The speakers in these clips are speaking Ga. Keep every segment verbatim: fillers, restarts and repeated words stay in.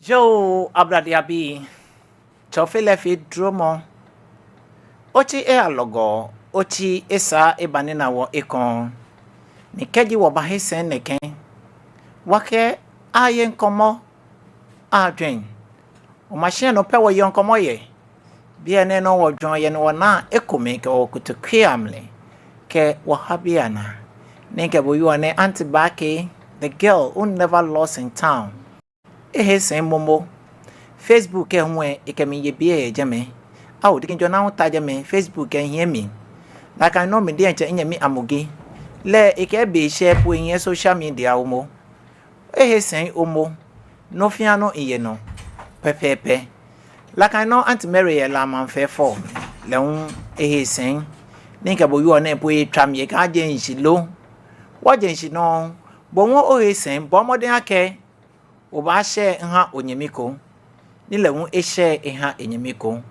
Yoo, Ablade abii, Tsɔfelɛ fee dromɔ. Otsi eyalɔgɔ, otsi esaa eba ni na wɔ ekoŋŋ. Ni kɛji wɔbahe sɛi nɛkɛ, wɔkɛ aye ŋkɔmɔ ajwɛŋ. Wɔmashiɛ nɔ pɛ wɔyeɔ ŋkɔmɔ yɛ. Biɛ nɛɛ nɔ wɔjwɛŋɔ yɛ ni wɔna ekomɛi kɛ wɔkotokuii amli kɛ wɔhabii anaa. Ni kɛ bo yɔɔ nɛɛ, Auntie Baakɛ, the girl who never lost in town, ehe sɛi momo. Facebook lɛ hu lɛ, ekɛ mi ye biɛ yɛ jɛmɛ. Ao, diɛŋtsɛ ona hu ta jɛmɛ, Facebook lɛ hiɛ mi. Nakai nɔŋŋ mi diɛŋtsɛ minyɛmi Amugi lɛ, ekɛ be shɛ po ehiɛ social media momo. Ehe sɛi momo. Nɔ fɛɛ nɔ miye nɔ pɛpɛɛpɛ. Nakai nɔŋŋ Auntie Mary yɛ La Maŋ Fɛfɛo, lɛ hu ehe sɛi. Ni kɛ bo yɔɔ nɛɛ po etswa mi, ekɛɛ ajɛ shishi lo. Wɔjɛ shishi nɔŋŋ. Bo hu ohe sɛi, bɔɔ mɔdɛŋ akɛ obaashare oha onyɛmi ko, ni lɛ hu eshare eha enyɛmi ko,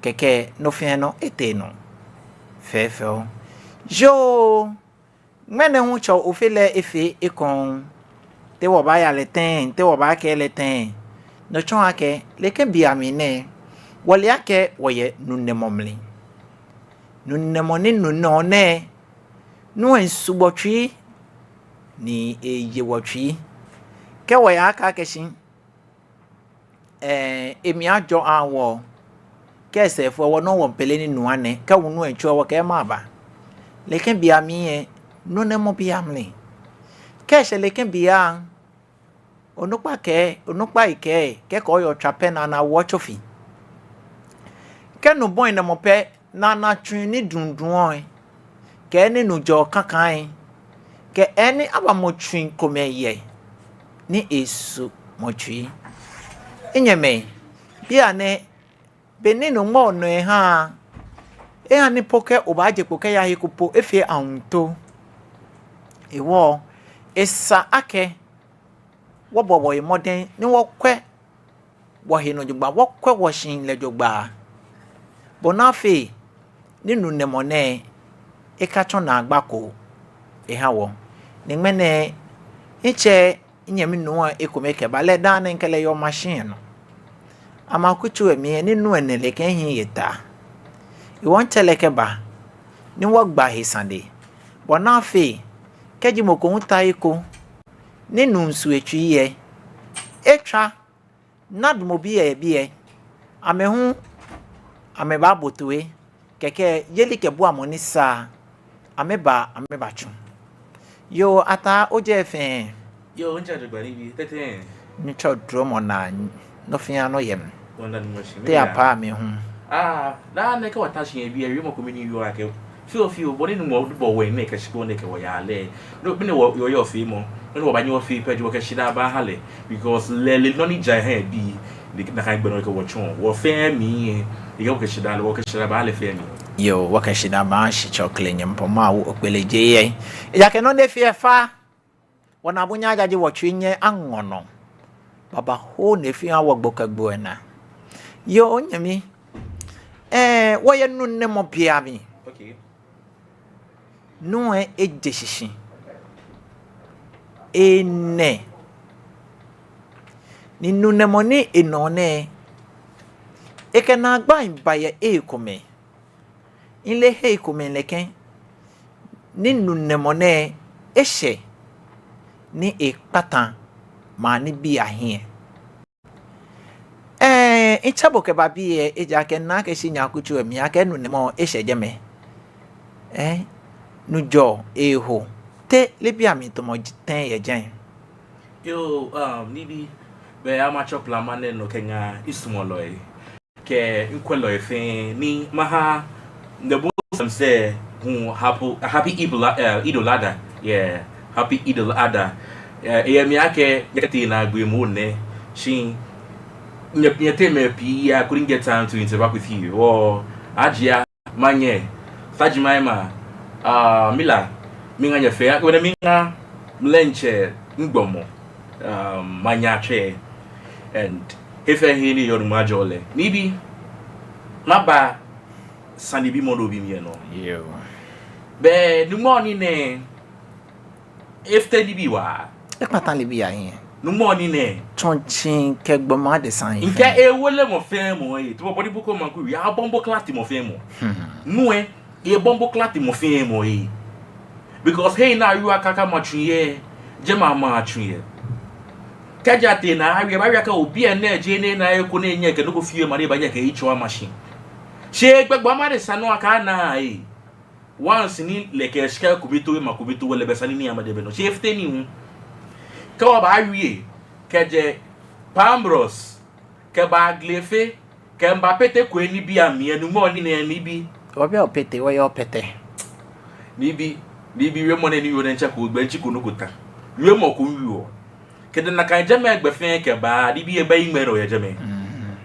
kɛkɛ nɔ fɛɛ nɔ etee nɔ fɛfɛo. Yoo, ŋmɛnɛ hu Tsɔfelɛ efee ekoŋŋ. Te wɔbaaya lɛ tɛŋŋ, te wɔbaakɛɛ lɛ tɛŋŋ? No tsɔɔ akɛ, nɛkɛ bei amli nɛɛ, wɔle akɛ wɔyɛ nunɛmɔ mli. Nunɛmɔ ni nu nɔ nɛɛ, nu lɛ miisu wɔtsui, ni eye wɔtsui. Kɛ wɔyakɛɛ akɛ shi, ɛɛ, emli ajɔ aha wɔ, kɛ sɛɛ fɔ wɔ nɔ wɔmiipele ni nu anɛ, kɛ wunu lɛ tsuɔ wɔkɛɛ maba. Nɛkɛ bei amli lɛ, nunɛmɔ bei amli. Kɛ eshɛ nɛkɛ bei lɛ, onukpa kɛɛ, onukpai kɛɛ, kɛkɛ oyɔɔ tswa pɛ ni ana wɔ tsofi. Kɛ nu bɔi nɛmɔ pɛ, ni ana tsui ni duŋduŋ lɛ, kɛ ni nu jɔ kakai lɛ, kɛ ni aba mɔ tsui komɛi yɛ, ni esu mɔ tsui. Minyɛmɛi, bianɛ, be ni nu ŋmɔ nɔ eha, eha ni po kɛ obaaje kpo kɛya he ko po efee ahuntoo. Hewɔ, esa akɛ wɔbɔ wɔhe mɔdɛŋ ni wɔkwɛ wɔhe nɔ jogbaŋŋ, wɔkwɛ wɔshihilɛ jogbaŋŋ. Bɔ ni afee ni nunɛmɔ nɛɛ ekatsɔ naagba ko eha wɔ. Ni ŋmɛnɛ, mitsɛ minyɛmi nuu lɛ ekome kɛba lɛ, daa nɛɛ mikɛ lɛ yɔɔ machine nɔ. Amɛ akutso lɛ mli lɛ, ni nu lɛ nɛ lɛ kɛ ehiɛ yɛ ta. Hewɔ mitsɛ lɛ kɛba ni wɔgba he sane. Bɔ ni afee, kɛji mɔ ko hu ta he ko, ni nu miisu etsui lɛ, etswa ni adamɔ biɛ yɛ biɛ. Amɛ hu, amɛbaabo toi. Kɛkɛ yelikɛbuamɔ ni sa, amɛba, amɛbatsu. Yoo, Ataa, ojɛ fɛɛ? Yoo, mitsɛ jogbaŋŋ, nibii tete. Mitsɛ dromɔ naa, nɔ fɛɛ nɔ yɛ mli. Wɔnda Nyɔŋmɔ shi. Te apaa mi hu? Ah, daa nɛɛ kɛ wɔta shi yɛ biɛ, wiemɔ ko mli ni yɔɔ akɛ, fioo fioo, bɔ ni Nyɔŋmɔ bɔ wɔ nɛɛ kɛ shikpɔŋ nɛɛ kɛ wɔyaa lɛ, no, mɛni wɔ, wɔyɔɔ feemɔ, mɛni wɔbaanyɛ wɔfee pɛ ji wɔkɛ shidaa baaha lɛ, because lɛ, lɛ nɔ ni ja eha ebii, ni nakai gbɛ nɔ ekɛ wɔ tsɔ. Wɔ fɛɛ mli lɛ, ekɛ wɔkɛ shidaa lɛ, wɔkɛ shidaa baaha lɛ fɛɛ mli. Yoo, wɔkɛ shidaa baaha Shitsɔɔ Klɛ Nyɔŋmɔ Mawu Okpelejeee. Ejaakɛ nɔ ni efee lɛ fa. Wɔnaabu nyɛ ajaje wɔtsui nyɛ aŋɔ nɔ. Babaoo ni efee ha wɔ gbo kɛ gbo lɛ naa. Yoo, onyɛmi. Ɛɛ, wɔyɛ nunɛmɔ bei amli. Okay. Nu lɛ eje shishi. Enɛ. Ni nunɛmɔ ni enɔ nɛɛ, ekɛ naagbai ba yɛ ekomɛi. Mile hei komɛi nɛkɛ, ni nunɛmɔ nɛɛ eshɛ, ni ekpata maŋ nibii ahiɛ. Ɛɛ, mitsɛ bo kɛba biɛ, ejaakɛ mina akɛ shi nyɛ akutso lɛ mli akɛ nunɛmɔ eshɛ jɛmɛ. Ɛɛ, nujɔ eho, te leebi amli tamɔ tɛŋŋ yɛ jɛi? Yoo, um, nibii, bɛ ama tsɔ plama nɛɛ nɔ kɛŋa misumɔlɔi kɛ mikwɛlɔi fɛɛ ni maha the Muslims lɛ hu happy, happy Eid al, uh, Eid al-Adha. Yeah, happy Eid al-Adha. Yeah, eyɛ mli akɛ nyɛkɛtee naagbee moŋ nɛ. Shi nyɛ, nyɛteŋ mɛi pii, I couldn't get time to interact with you. Or Ajia, Manyɛ, Sajimaima, uh, Mila, miiŋa nyɛ fɛɛ, akɛ wɛnɛ miiŋa, mlɛntsɛ, migbɔmɔ, um, Manyɛ Atsɛ, and he fɛɛ he ni yɔɔ Nuŋtsɔ lɛ. Nibii, maba sanebimɔ ni obi mi lɛ nɔ. Yoo. Bɛ Nuŋtsɔ ni nɛ, efite nibii waa. Ekpata nibii ahiɛ. Nuumo ni nɛ. Tsɔntsi kɛ gbɔmɔ adesa yi. Ŋkɛɛ ewo lɛ mɔ fɛɛ mɔ ee. Tamɔ bɔ ni Bukom Maŋkui wie, abɔmbo klati mɔ fɛɛ mɔ. Hmm. Nu lɛ, ebɔmbo klati mɔ fɛɛ mɔ ee. Because he ni awie akɛ akama tsu yɛ, jɛmɛ ama tsu yɛ. Kɛji atee ni awie, baawie akɛ obi nɛɛ jeee nɛ ni eko nɛɛ nyɛ kɛ nɔ ko fioo ma ni ebaanyɛ ekɛ etsɔ ama shi. Shi gbɛ gbɔmɔ adesa nɔ akana ee. Once ni lɛ kɛ shika kome too, ema kome too, lɛ bɛ sane ni ama dɛbɛ nɔ. Shi efite nii hu. Kɛ wɔbaawie, kɛjɛ Palm Bros, kɛba Glefe, kɛ mba Pete kɔɛ nibii amli, nuumo ni nɛ nibii. Wɔbi Pete, wɔyɛ Pete. Nibii, nibii wiemɔ nɛɛ ni wieɔ nɛɛ ntsɛ ko, gbɛ ntsi ko nɔ ko ta. Wiemɔ ko wieɔ. Kɛjɛ nakai jɛmɛ gbɛ fɛɛ kɛba, nibii ebɛ yi ŋmɛ nɔ yɛ jɛmɛ. Mm.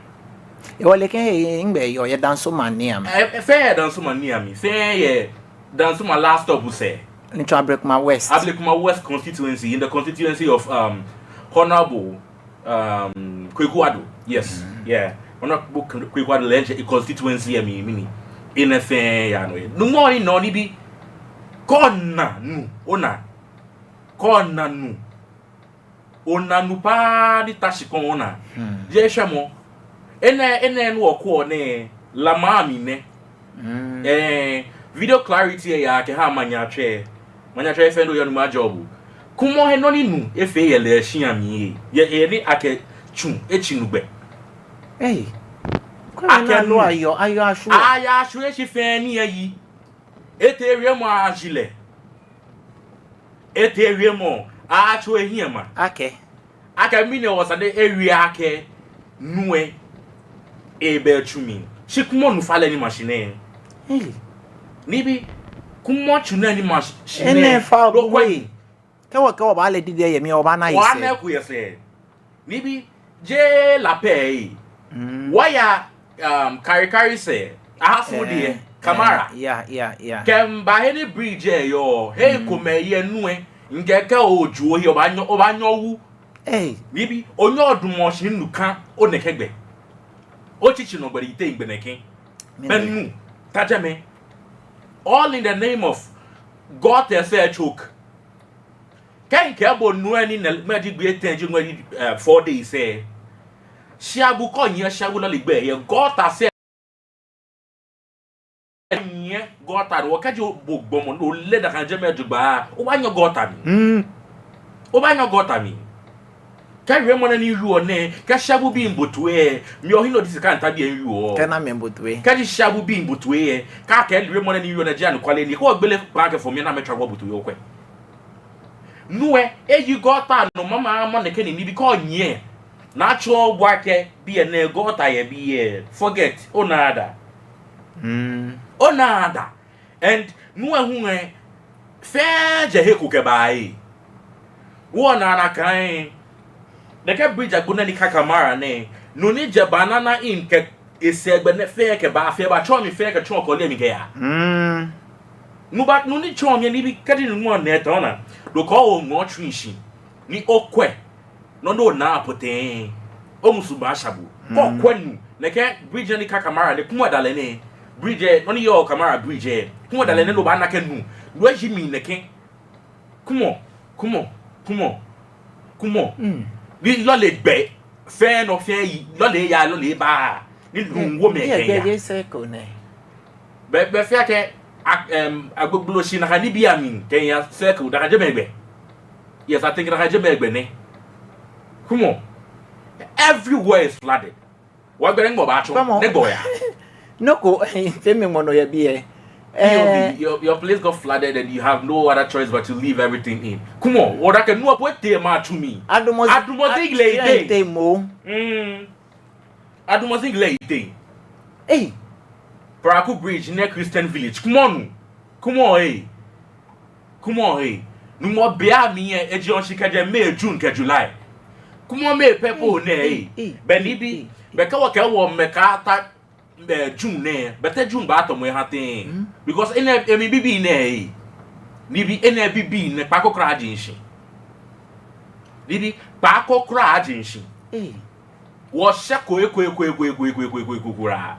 Ewɔ lɛ kɛ ŋmɛ yɔɔ yɛ Dansoman nii amli. Ɛ, fɛɛ yɛ Dansoman nii amli, fɛɛ yɛ Dansoman last stop sɛɛ. Ni tsɔɔ Ablekuma West. Ablekuma West constituency, in the constituency of, um, Honorable, um, Kwaku Addo. Yes, mm, yeah. Honorable Kwaku Addo lɛ constituency yɛ mli, mli ni. Enɛ fɛɛ yaa nɔ yɛ. Nuumo ni nɔ nibii. Kɛ ona nu, ona. Kɛ ona nu. Ona nu paa ni ta shi kɔŋ ona. Hmm. Jeee shwɛmɔ. Enɛ, enɛ ni wɔkwɛɔ nɛɛ, La maŋ mli nɛ. Hmm. Eh, video clarity lɛ yaa kɛha Manyatsɛ. Manyatsɛ fɛɛ nɔ yɛ nu ma job. Kwɛmɔ he nɔ ni nu efee yɛ lɛ shia mli ee. Yɛ, yɛ ni akɛ tsu, etsi nu gbɛ. Ei. Akɛ nu ayɔ, ayɔ ashwie. Ayɔ ashwie shi fɛɛ ni eyi. Etee wiemɔ ashi lɛ. Etee wiemɔ, atsu ehiɛ ma. Akɛ. Akɛ mɛni hewɔ esa ni ewie akɛ nu lɛ ebɛ tsu mli. Shi kwɛmɔ nu falɛ ni ma shi nɛɛ. Ei. Nibii, kwɛmɔ tsu nɛɛ ni ma shi nɛɛ. Enɛ fa bo kwɛ. Kɛ wɔ, kɛ wɔbaale didi yɛ mli, wɔbaana yi sɛɛ. Wɔbaana eko yɛ sɛɛ. Nibii, jeee La pɛ ee. Mm. Wɔya, um, Karikari sɛɛ, aha sɛɛ diɛ, eh, Kamara. Eh, yeah, yeah, yeah. Kɛ mba he ni bridge lɛ yɔɔ, he, mm, komɛi yɛ nu lɛ, ŋkɛɛ kɛ oju ohe, obaanyɔ, obaanyɔ owu. Ei. Nibii, onyɛɔ odamɔ shi ni nu ka onɛkɛ gbɛ. Otsitsi nɔ gbɛ ni yiteŋ gbɛ nɛkɛ. Mɛni? Bɛ nu, ta jɛmɛ. All in the name of God, they say choke. Kɛ ŋkɛɛ bo nu lɛ ni nɛ, mɛɛ ji gbi etɛ ji ŋmɛɛ ji, eh, four days lɛ. Shiabu kɔ nyiɛ shiabu lɛ lɛ gbɛ yɛ gɔta sɛɛ. Nyiɛ gɔta nɔ kɛji bo gbɔmɔ nɔ lɛ da kan jɛmɛ jogbaŋŋ. Obaanyɔ gɔta mli. Hmm. Obaanyɔ gɔta mli. Kɛ wiemɔ nɛɛ ni wieɔ nɛɛ, kɛ shiabu bii mbo toi lɛ, mi ohi nɔ disi ka nta bi lɛ wieɔ. Kɛ na mɛ mbo toi lɛ. Kɛji shiabu bii mbo toi lɛ, kɛ akɛ wiemɔ nɛɛ ni wieɔ nɛɛ ji anɔkwale ni, kɛ ogbele kpaa kɛ fɔ mi na mɛtswa wɔ bo toi lɛ okwɛ. Nu lɛ, eyi gɔta nɔ mama mama nɛkɛ ni nibii kɔ nyiɛ. Naa tsɔ bua kɛ biɛ nɛɛ gɔta yɛ biɛ. Forget, onaaa da. Mm. Onaaa da. And nu lɛ hu lɛ, fɛɛ jɛ he ko kɛba ee. Wɔnaa nakai. Nɛkɛ bridge agbo nɛɛ ni ka Kamara nɛɛ. Nu ni jɛ Banana Inn kɛ esɛɛ gbɛ nɛɛ fɛɛ kɛba, fɛɛ batsɔ mli fɛɛ kɛtsɔ kɔle mli kɛya. Mm. Nu ba, nu ni tsɔ mli nibii kɛji nu mɔ nɛɛ tɔ na. Do kɔ oŋɔ tsu shi. Ni okwɛ. Nɔ ni onaa pɔtɛɛ. Omusu baasha bo. Mm. Kɔ okwɛ nu. Nɛkɛ bridge ni ka Kamara nɛɛ, kwɛmɔ dalɛ nɛɛ. Bridge, nɔ ni yɔɔ Kamara bridge. Kwɛmɔ dalɛ nɛɛ, mm, no obaana akɛ nu. Nu eji mli nɛkɛ. Kwɛmɔ, kwɛmɔ, kwɛmɔ, kwɛmɔ. Mm. Ni lɔle gbɛ, fɛɛ nɔ fɛɛ yi, lɔle ya, lɔle ba. Ni nu wo mɛi kɛya. Bɛ, bɛ fɛɛ kɛ, a, em, agbogbo shi nakai nibii amli, kɛya circle, nakai jɛmɛ gbɛ. Yes, I think nakai jɛmɛ gbɛ nɛ. Kwɛmɔ. Everywhere is flooded. Wɔ gbɛ nɛɛ ŋmɔ baatsɔ. Kwɛmɔ. Nɛgbɛ oya? Nɔ ko, eh, te mi ŋmɔ nɔ yɛ biɛ. P O V, eh, your, your place got flooded and you have no other choice but to leave everything in. Kwɛmɔ, oda akɛ nu lɛ po etee maŋ tsu mli. Adumɔzi, Adumɔzi lɛ etee. Etee mo. Mm. Adumɔzi lɛ etee. Ei. Praku Bridge nɛɛ Christian Village. Kwɛmɔ nu. Kwɛmɔ ei. Kwɛmɔ ei. Nuumo, bei amli lɛ, eji oshi kɛjɛ May, June kɛ July. Kwɛmɔ May pɛ po nɛɛ ei. Bɛ nibii, bɛ kɛ wɔ kɛ wɔ mɛi kata, bɛ June nɛɛ, bɛ te June baatɔ mɔ eha tɛŋŋ. Mm. Because enɛ, emli bibii nɛɛ ei. Nibii, enɛ bibii nɛɛ kpaako kwraa ajeŋ shi. Nibii, kpaako kwraa ajeŋ shi. Ei. Wɔshɛko eko, eko, eko, eko kwraa.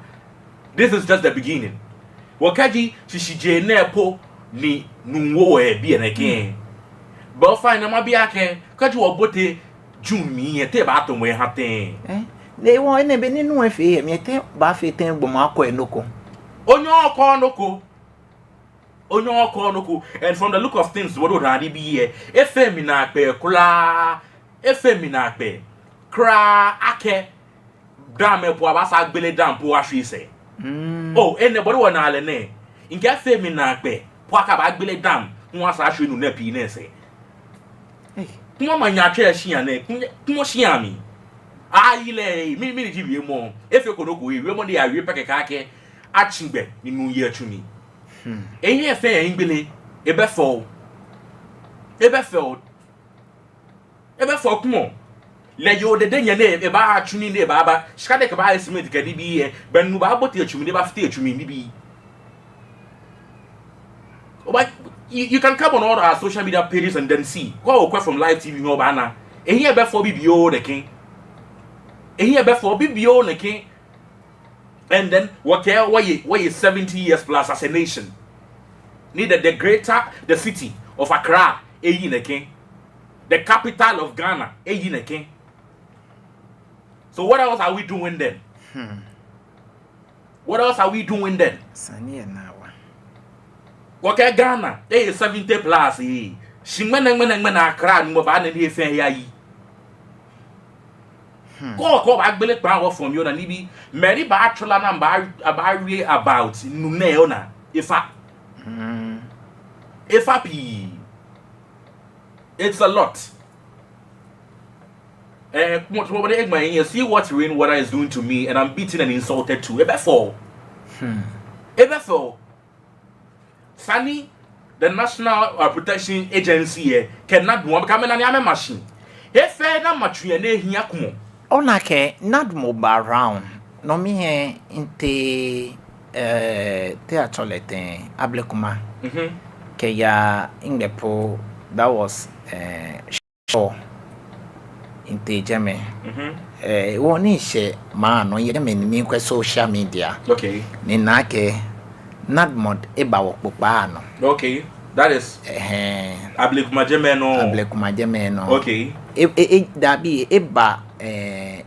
This is just the beginning. Wɔ kɛji shishijee nɛɛ po ni nu wo wɔ yɛ biɛ nɛkɛ. Mm. But fine, na mabi akɛ, kɛji wɔbote June mli lɛ, te ebaato mɔ eha tɛŋŋ? Eh, ne wɔ, enɛ be ni nuu lɛ fee lɛ, mɛɛ tɛŋŋ baafee tɛŋŋ gbɔmɔ akɔ enɔ ko? Onyɛŋ okɔ nɔ ko. Onyɛŋ okɔ nɔ ko. And from the look of things, wɔdɔ daa ni bi lɛ, efeee mi naakpɛɛ kwraa. Efeee mi naakpɛɛ kwraa akɛ dam lɛ po, abaasa agbele dam po ashwie sɛɛ. Mm. Oh, enɛ bɔ ni wɔnaa lɛ nɛɛ. Mikɛɛ efeee mi naakpɛɛ po akɛ abaagbele dam, ni abaasa ashwie nu nɛɛ pii nɛɛ sɛɛ. Ei. Kwɛmɔ, manyɛ atswa shia nɛɛ, kwɛmɔ, kwɛmɔ shia mli. Ayi lɛ, mɛni, mɛni ji wiemɔ? Efeko nɔ ko, wiemɔ ni awie pɛ kɛkɛ akɛ atsi gbɛ ni nu lɛ atsu mli. Hmm. Ehiɛ fɛɛ egbele, ebɛ fɛo. Ebɛ fɛo. Ebɛ fɛo, kwɛmɔ. Lɛ yoo dede nyɛ nɛɛ, ebaatsu nii nɛɛ, ebaaba. Shika ni ekɛbaahe cement kɛ nibii lɛ, be ni nu baabote etsu mli, ni ebaafite etsu mli nibii. Oba, you, you can come on all our social media pages and then see. Kɛ okwɛ from live T V ni obaana. Ehiɛ bɛ fɛo bibioo nɛkɛ. Ehiɛ bɛ fɛo bibioo nɛkɛ. And then, wɔkɛɛ wɔye, wɔye seventy years plus as a nation. Ni the, the greater the city of Accra, eyi nɛkɛ. The capital of Ghana, eyi nɛkɛ. So what else are we doing then? Hmm. What else are we doing then? Sane lɛ naa wa. Wɔkɛɛ Ghana, eye seventy plus, eh. Shi ŋmɛnɛ, ŋmɛnɛ, ŋmɛnɛ Accra, ni mɔ baana ni efee ya yi. Hmm. Kɛ, kɛ obaagbele kpaa wɔ from lɛ, ona nibii. Mɛi ni baatsɔ la ni baa, baawie about nu nɛɛ, ona. Efa. Hmm. Efa pii. It's a lot. Eh, mo, mo, mo, eh, my, you see what rainwater is doing to me, and I'm beaten and insulted too. Ebɛ fɛo. Hmm. Ebɛ fɛo. Sane ni the National, uh, Protection Agency lɛ, kɛ NADMO, kɛ amɛna ni amɛma shi. Efee ni ama tsu lɛ ni ehi akumɔ. Ona akɛ NADMO ba round. No mli lɛ mitee, eh, te atsɛɔ lɛ tɛŋŋ, Ablekuma. Mhm. Kɛya Nglɛpo, that was, eh, Shɔ. Mitee jɛmɛ. Mhm. Eh, wɔ ni mishɛ maŋ nɔ yɛ jɛmɛ ni mikwɛ social media. Okay. Ni mina akɛ NADMO eba wɔkpokpaa nɔ. Okay. That is, ɛhɛɛ, Ablekuma jɛmɛ nɔ. Ablekuma jɛmɛ nɔ. Okay. E, e, e, dabi, eba, eh,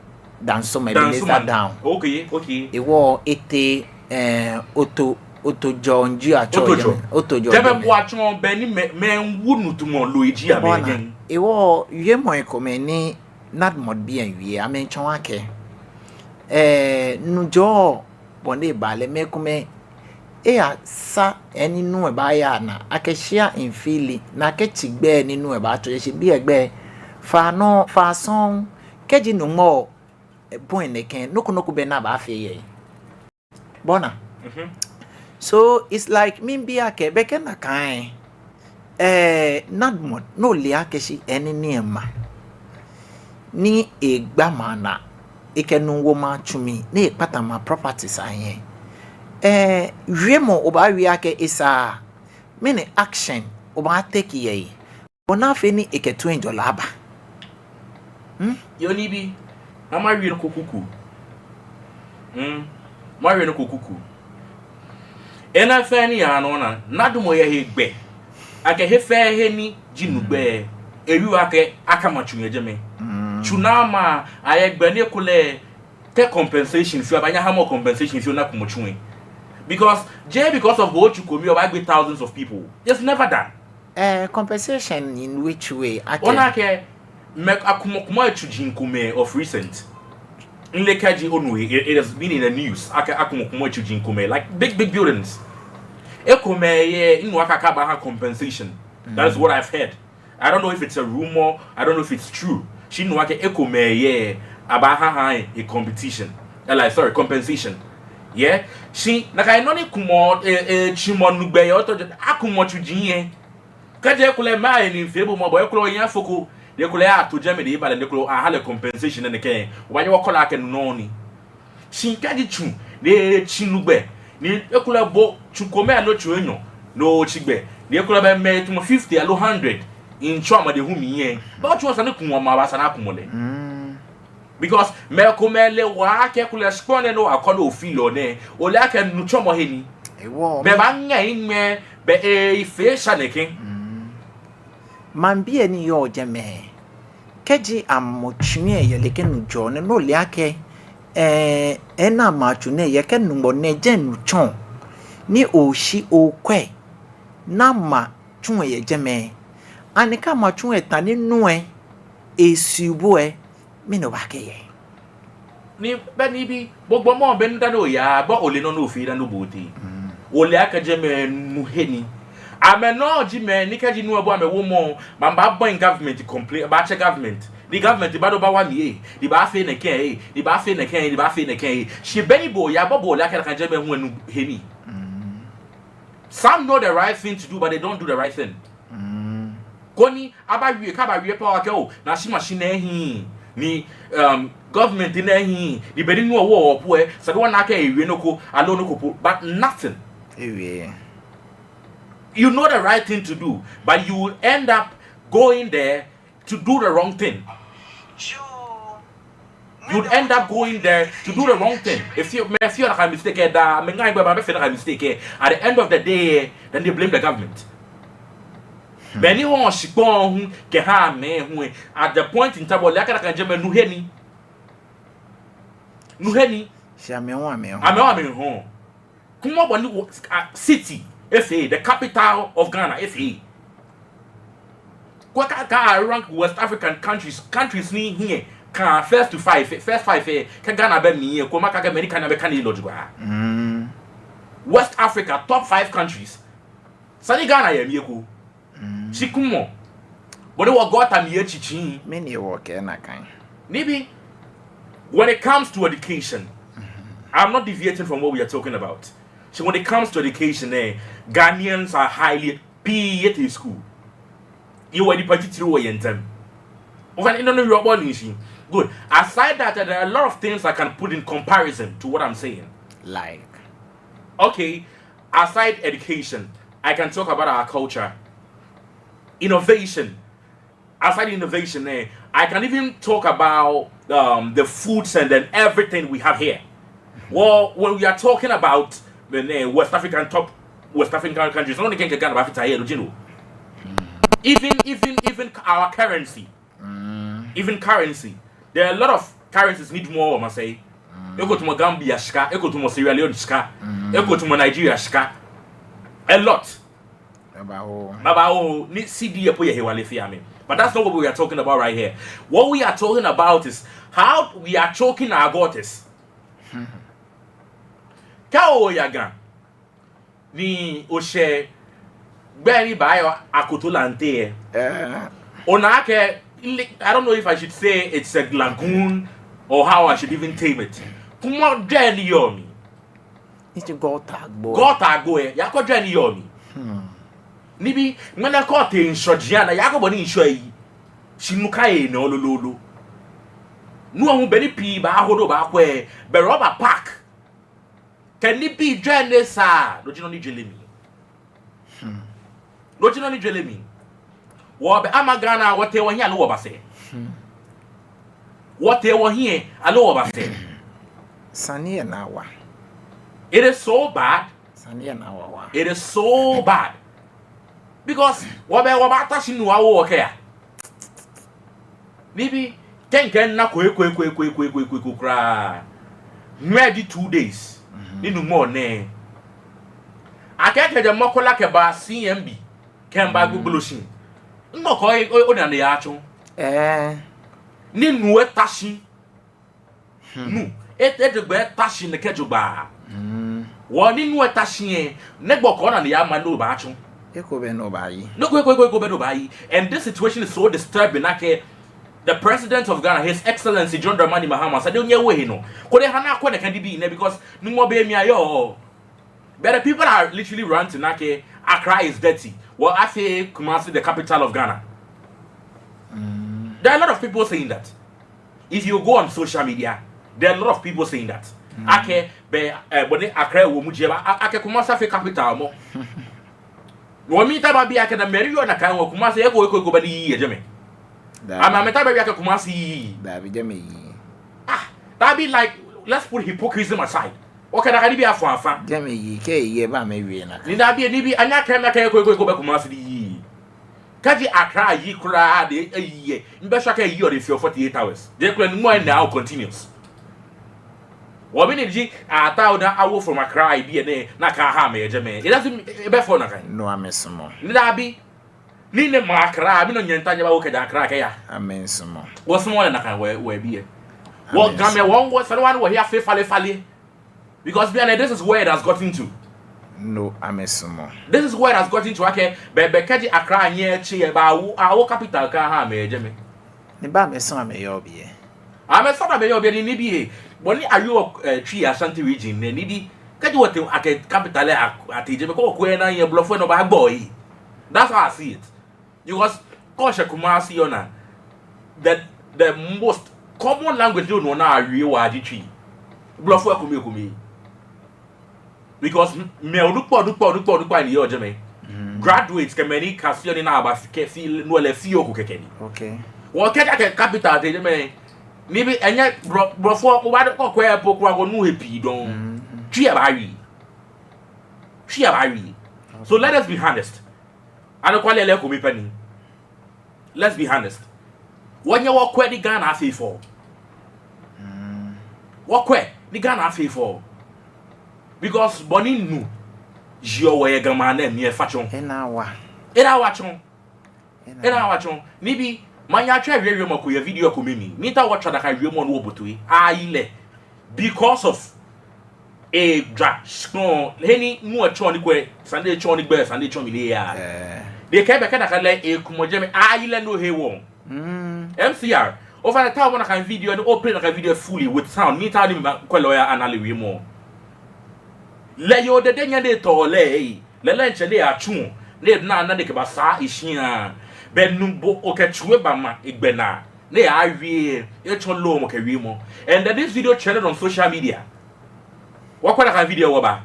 Dansoman, Ebenezer Dansoman. Down. Okay, okay. Ehewɔ etee, eh, Oto, Oto Jɔɔ, nji atsɛɔ Oto Jɔɔ. Jɛmɛ. Oto Jɔɔ jɛmɛ jɛmɛ. Bua tsɔ bɛ ni mɛi, mɛi wu nu tumɔ loo eji amɛ. Bɔ ni jɛmɛ. Ehewɔ wiemɔi komɛi ni NADMO bii lɛ wie, amɛtsɔɔ akɛ, eh, nujɔɔ bɔ ni eba lɛ, mɛi komɛi eyasa he ni nu lɛ baaya naa, akɛ shia mli fili, ni akɛtsi gbɛ ni nu lɛ baatɔ, shi biɛ gbɛ, faa nɔ, faa sɔŋŋ, kɛji nuŋmɔ, eh, bɔi nɛkɛ, nɔ ko nɔ ko bɛ ni abaafee yɛ. Bɔ ni. Mhm. So, it's like, mibi akɛ, bɛ kɛ nakai, eh, NADMO, no ole akɛ shi, eh, nii ni ema. Ni egba maŋ naa, ekɛ nu wo maŋ tsu mli, ni ekpata maŋ properties ahiɛ. Eh, wiemɔ obaawie akɛ esa, mɛni action obaatake yɛ he. Bɔ ni afee ni ekɛ toiŋjɔlɛ aba. Hmm? Yoo nibii, ama mawie nɔ ko kuku. Hmm? Mawie nɔ ko kuku. Enɛ fɛɛ ni yaa nɔ naa, NADMO yɛ he gbɛ. Akɛ he fɛɛ he ni ji nu gbɛ. Ewieɔ akɛ akama tsu yɛ jɛmɛ. Hmm. Tsu ni ama, ayɛ gbɛ ni ekolɛ, te compensation fioo, abaanyɛ aha mɔ compensation fioo ni akumɔ tsu lɛ. Because, just because of bo otsu kome, obaagbe thousands of people. It's never done. Eh, compensation in which way? Akɛ. Ona akɛ, mɛi akumɔ kumɔ etsuji komɛi of recent. Mile kɛji onu, it, it has been in the news. Akɛ akumɔ kumɔ etsuji komɛi, like big, big buildings. Ekomɛi yɛ, minu akɛ akɛbaaha compensation. That is what I've heard. I don't know if it's a rumor, I don't know if it's true. Shi minu akɛ ekomɛi yɛ, abaaha ha a competition. Eh, like, sorry, compensation. Yeah? Shi, nakai nɔ ni kumɔ, eh, eh, tsimɔ nu gbɛ yɛ, Oto Jɔɔ, akumɔ tsuji lɛ. Kɛji ekolɛ mɛi ni fee bo mɔ, bɔ ekolɛ oya foko, ni ekolɛ ato jɛmɛ ni eba lɛ, ni ekolɛ aha lɛ compensation nɛkɛ. Obaanyɛ okɔ lɛ akɛ nu nɔ ni. Shi kɛji tsu, ni etsi nu gbɛ, ni ekolɛ bo, tsu kome ni otsu enyɔ, ni otsi gbɛ, ni ekolɛ bɛ mɛi tamɔ fifty aloo hundred, mitsɔ amade hu mi yɛ. Bɛ otsu osa ni kumɔ ma, abaasa ni akumɔ lɛ. Mm. Because mɛi komɛi le waa akɛ ekolɛ shikpɔŋ nɛɛ ni okɔ ni ofee lɛ nɛɛ, ole akɛ nutsɔmɔ he ni. Ehewɔ. Bɛ mi- baaŋa ehiŋmɛi, bɛ efee sane nɛkɛ. Mm. Maŋbii ni yɔɔ jɛmɛ, Kɛji amɛtsu lɛ yɛ nɛkɛ nujɔɔ nɛɛ, no lɛ akɛ, eh, enɛ amɛtsu nɛɛ yɛ kɛ nugbɔ nɛɛ jɛ nu tsɔ. Ni oshi okwɛ, ni amɛtsu lɛ yɛ jɛmɛ. Ani kɛ amɛtsu lɛ ta ni nu lɛ, eshi bo lɛ, mɛni obaakɛɛ yɛ? Ni be ni bi, bo gbɔmɔ be ni dani oya, bo ole nɔ ni ofee dani obote. Ole akɛ jɛmɛ nu he ni. Amɛnɔ ji mɛi ni kɛji nu lɛ bo amɛwo mɔ, amɛbaabɔi government complain, abaatsɛ government. Ni government baado baawa mi ee, ni baafee nɛkɛ ee, ni baafee nɛkɛ ee, ni baafee nɛkɛ ee. Shi be ni bo oya, bo bo ole akɛ nakai jɛmɛ hu nu he ni. Some know the right thing to do, but they don't do the right thing. Koni abawie, kɛ abawie pɛ akɛ oo, naashi mashi nɛɛ hi, ni, um, government nɛɛ hi, ni be ni nu lɛ wo po lɛ, esa akɛ wɔna akɛ ewie nɔ ko, aloo nɔ ko po, but nothing. Ewie. You know the right thing to do, but you will end up going there to do the wrong thing. You'd end up going there to do the wrong thing. If you, mɛi feɔ nakai mistake lɛ daa, mɛi ŋa gbɛ ba, mɛi feɔ nakai mistake lɛ. At the end of the day, then they blame the government. Mɛi ni hɔɔ shikpɔŋ hu kɛha mɛi hu lɛ, at the point in time, ole akɛ nakai jɛmɛ nu he ni. Nu he ni. Shi amɛhɔɔ amɛhɔɔ. Amɛhɔɔ amɛhɔɔ. Kwɛmɔ bɔ ni wo-, ah, city efee, the capital of Ghana efee. Kwɛ kɛ, kɛ a rank West African countries, countries ni hiɛ ka first to five, first five lɛ, kɛ Ghana bɛ mli lɛ, kwɛmɔ akɛ mɛni kã ni abɛ kã ni lodge gba. West Africa top five countries. Sani Ghana yɛ mli eko. Shi kwɛmɔ bɔ ni wɔ gutter mli etsitsi. Mɛni wɔkɛɛ nakai? Ni bi, when it comes to education, I'm not deviating from what we are talking about. So when it comes to education, eh, Ghanaians are highly, pii etee school. Yɛ wɔ nipa titri wɔ yɛn ntam. Ofainɛ, no, no, you're born in shi. Good. Aside that, there are a lot of things I can put in comparison to what I'm saying. Like? Okay, aside education, I can talk about our culture. Innovation. Aside innovation, eh, I can even talk about, um, the foods and then everything we have here. Well, when we are talking about the, eh, West African, top West African countries, not only can Ghana, but here, you know. Even, even, even our currency. Even currency. There are a lot of currencies ni tumɔ, I must say. Eko tumɔ Gambia shika, eko tumɔ Sierra Leone shika, eko tumɔ Nigeria shika. A lot. Babaoo. Babaoo, ni cedi lɛ po yɛ hewalɛ fɛɛ amɛ. But that's not what we are talking about right here. What we are talking about is how we are choking our gutters. Kɛ oya Ga, ni oshɛ gbɛ ni baayɔɔ Akoto Lante lɛ. Eh. Onaa akɛ, I don't know if I should say it's a lagoon or how I should even tame it. Kwɛmɔ jɛi ni yɔɔ mli. It's a gutter agbo. Gutter agbo lɛ, yakwɛ jɛi ni yɔɔ mli. Ni bi, ŋmɛnɛ kɛ otee ŋshɔ jiaŋ naa, yakwɛ bɔ ni ŋshɔ lɛ yi. Shi nu ka yɛ nɔ lolo. Nu lɛ hu be ni pii baaho ni obaakwɛ, be rubber park kɛ nibii jwɛŋ ni sa, no ji nɔ ni jwere mli. No ji nɔ ni jwere mli. Wɔbɛ ama Ghana, wɔtee wɔhiɛ aloo wɔba sɛɛ? Wɔtee wɔhiɛ aloo wɔba sɛɛ? Sane lɛ naa wa. It is so bad. Sane lɛ naa wa wa. It is so bad. Because wɔbɛ, wɔbaata shi ni wɔwo wɔ kɛya. Ni bi, kɛ ŋkɛɛ nako eko, eko, eko kwraa. Ŋmɛnɛ ji two days. Ni nu mɔ nɛ. Akɛ kɛjɛ Makola kɛba C M B, kɛmiiba Gbogbo shi. Ŋmɔ ko, o, o, onane yaatsɔ. Eh. Ni nu lɛ eta shi. Nu, e, e jogbaŋŋ eta shi nɛkɛ jogbaŋŋ. Wɔ ni nu lɛ eta shi lɛ, nɛgbɛ okɛ onane yaama ni obaatsɔ? Eko bɛ ni obaaye. Nɔ ko, eko, eko, eko bɛ ni obaaye. And this situation is so disturbing, akɛ the President of Ghana, His Excellency John Dramani Mahama, esa akɛ onyɛ owo ehe nɔ. Koni eha ni akwɛ nɛkɛ nibii nɛɛ, because nuumo be mli ayɔɔ. But the people are literally ranting akɛ Accra is dirty. Well, afee Kumasi the capital of Ghana. There are a lot of people saying that. If you go on social media, there are a lot of people saying that. Akɛ, be, eh, bɔ ni Accra wo mu jɛ ba, a-, akɛ Kumasi afee capital mɔ. Wɔmiitao wɔbi akɛ namɛi yɔɔ nakai, wɔ Kumasi, eko, eko, eko bɛ ni yiyi yɛ jɛmɛ. Dabi. Amɛ, amɛtao amɛbi akɛ Kumasi yiyi. Dabi, jɛmɛ yiyi. Ah, dabi, like, let's put hypocrisy aside. Okɛ nakai nibii afɔ afã. Jɛmɛ yiyi, kɛ eyiyi lɛ, amɛbaawie nakai. Ni dabi, ni bi, anyɛ akɛ, anyɛ akɛ eko, eko, eko bɛ Kumasi ni yiyi. Kɛji Accra yi kwraa lɛ, eyi lɛ, mibɛ sure akɛ eyi lɛ feɔ forty-eight hours. Jeee kwraa ni mɔ lɛ na o continuous. Wɔbi ni ji atao da awo from Accra lɛ biɛ nɛɛ, ni akɛha amɛ yɛ jɛmɛ. It doesn't, ebɛ fɔ nakai. No, amɛsumɔɔ. Ni dabi. Ni nɛɛ mɔ Accra, mi nɔ nyɛnta nyɛbawo kɛjɛ Accra kɛya. Amɛsumɔɔ. Wɔsumɔɔɔ lɛ nakai wɔ, wɔbii lɛ. Wɔ Gamɛi, wɔ, wɔ, sane wani wɔhiɛ afee falefale. Because bianɛ, this is where it has gotten to. No, amɛsumɔɔ. This is where it has gotten to, akɛ, be, be kɛji Accra nyɛ tsi lɛ, baawo, awo capital kɛha amɛ yɛ jɛmɛ. Ni bɛ amɛsumɔɔ amɛyɔɔ biɛ. Amɛsumɔɔ amɛyɔɔ biɛ ni, nibii lɛ. Bɔ ni ayɔɔ, eh, Twi Ashanti region nɛɛ, nibii. Kɛji wɔtee akɛ capital lɛ a-, atee jɛmɛ, kɛ okwɛ naa lɛ, blɔfo lɛ nɔ baagbo lɛ. That's how I see it. Because kɛ oshɛ Kumasi lɛ ona, the, the most common language ni onaa ni awieɔ ji Twi. Blɔfo lɛ kome kome. Because m-, mɛi onukpai, onukpai, onukpai, onukpai ni yɔɔ jɛmɛ. Mm. Graduates kɛ mɛi ni kase ni naa ba fi-, kɛ fee, no lɛ fioo ko kɛkɛ ni. Okay. Wɔ kɛji akɛ capital tee jɛmɛ, nibii, enyɛ blɔ-, blɔfo lɛ, obaadamɔ kɛ okwɛ po kwraa ko onuuu he pii dɔŋŋ. Mm. Twi lɛ baawie. Twi lɛ baawie. So let us be honest. Anɔkwale lɛ ekome pɛ ni. Let's be honest. Wɔnyɛ wɔkwɛ ni Ghana afee fɛo. Mm. Wɔkwɛ ni Ghana afee fɛo. Because bɔ ni nu jieɔ wɔ yɛ Ga maŋ nɛɛ mli lɛ efa tsɔ. Enaa wa. Enaa wa tsɔ. Enaa wa tsɔ. Nibii, manyɛ atswa wiewiemɔ ko yɛ video ko mli. Miitao wɔtswa nakai wiemɔ ni wɔbote he. Ayi lɛ. Because of ejwa shikpɔŋ, he ni nu lɛ tsɔ ni kwɛ, sane lɛ tsɔ ni gbɛ, sane lɛ tsɔ mli lɛ ya. Eh. Ni kɛ be kɛ nakai lɛ ekumɔ jɛmɛ, ayi lɛ no hewɔ. Mm. M C R, ofainɛ tao mɔ nakai video ni o play nakai video fully with sound. Miitao ni makwɛ lɛ oya ana lɛ wiemɔ. Lɛ yoo dede nyɛ ni tɔ lɛ, eh. Lɛ lɛ ntsɛ ni atsu, ni ena, ni ekɛba sa eshia. Be nu bo okɛ tsui eba ma egbɛnaa. Ni awie, etsɔ loo mɔ kɛ wiemɔ. And then this video trended on social media. Wɔkwɛ nakai video wɔba.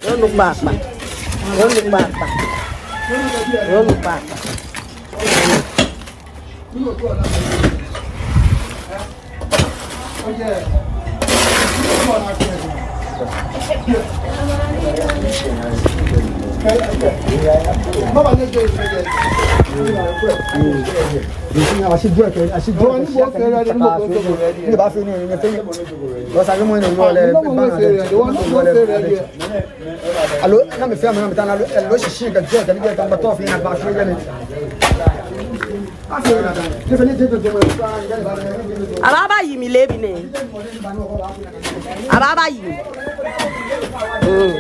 Onu kpakpa. Onu kpakpa. Onu kpakpa. Alo, na mifee amɛ, na mita na alo, alo shishi kɛ jɔ kɛ ni jɛ kɛ ba tɔ fi na ba fi jɛ ni. Abaabayi mi leebi nɛɛ. Abaabayi mi. Mm.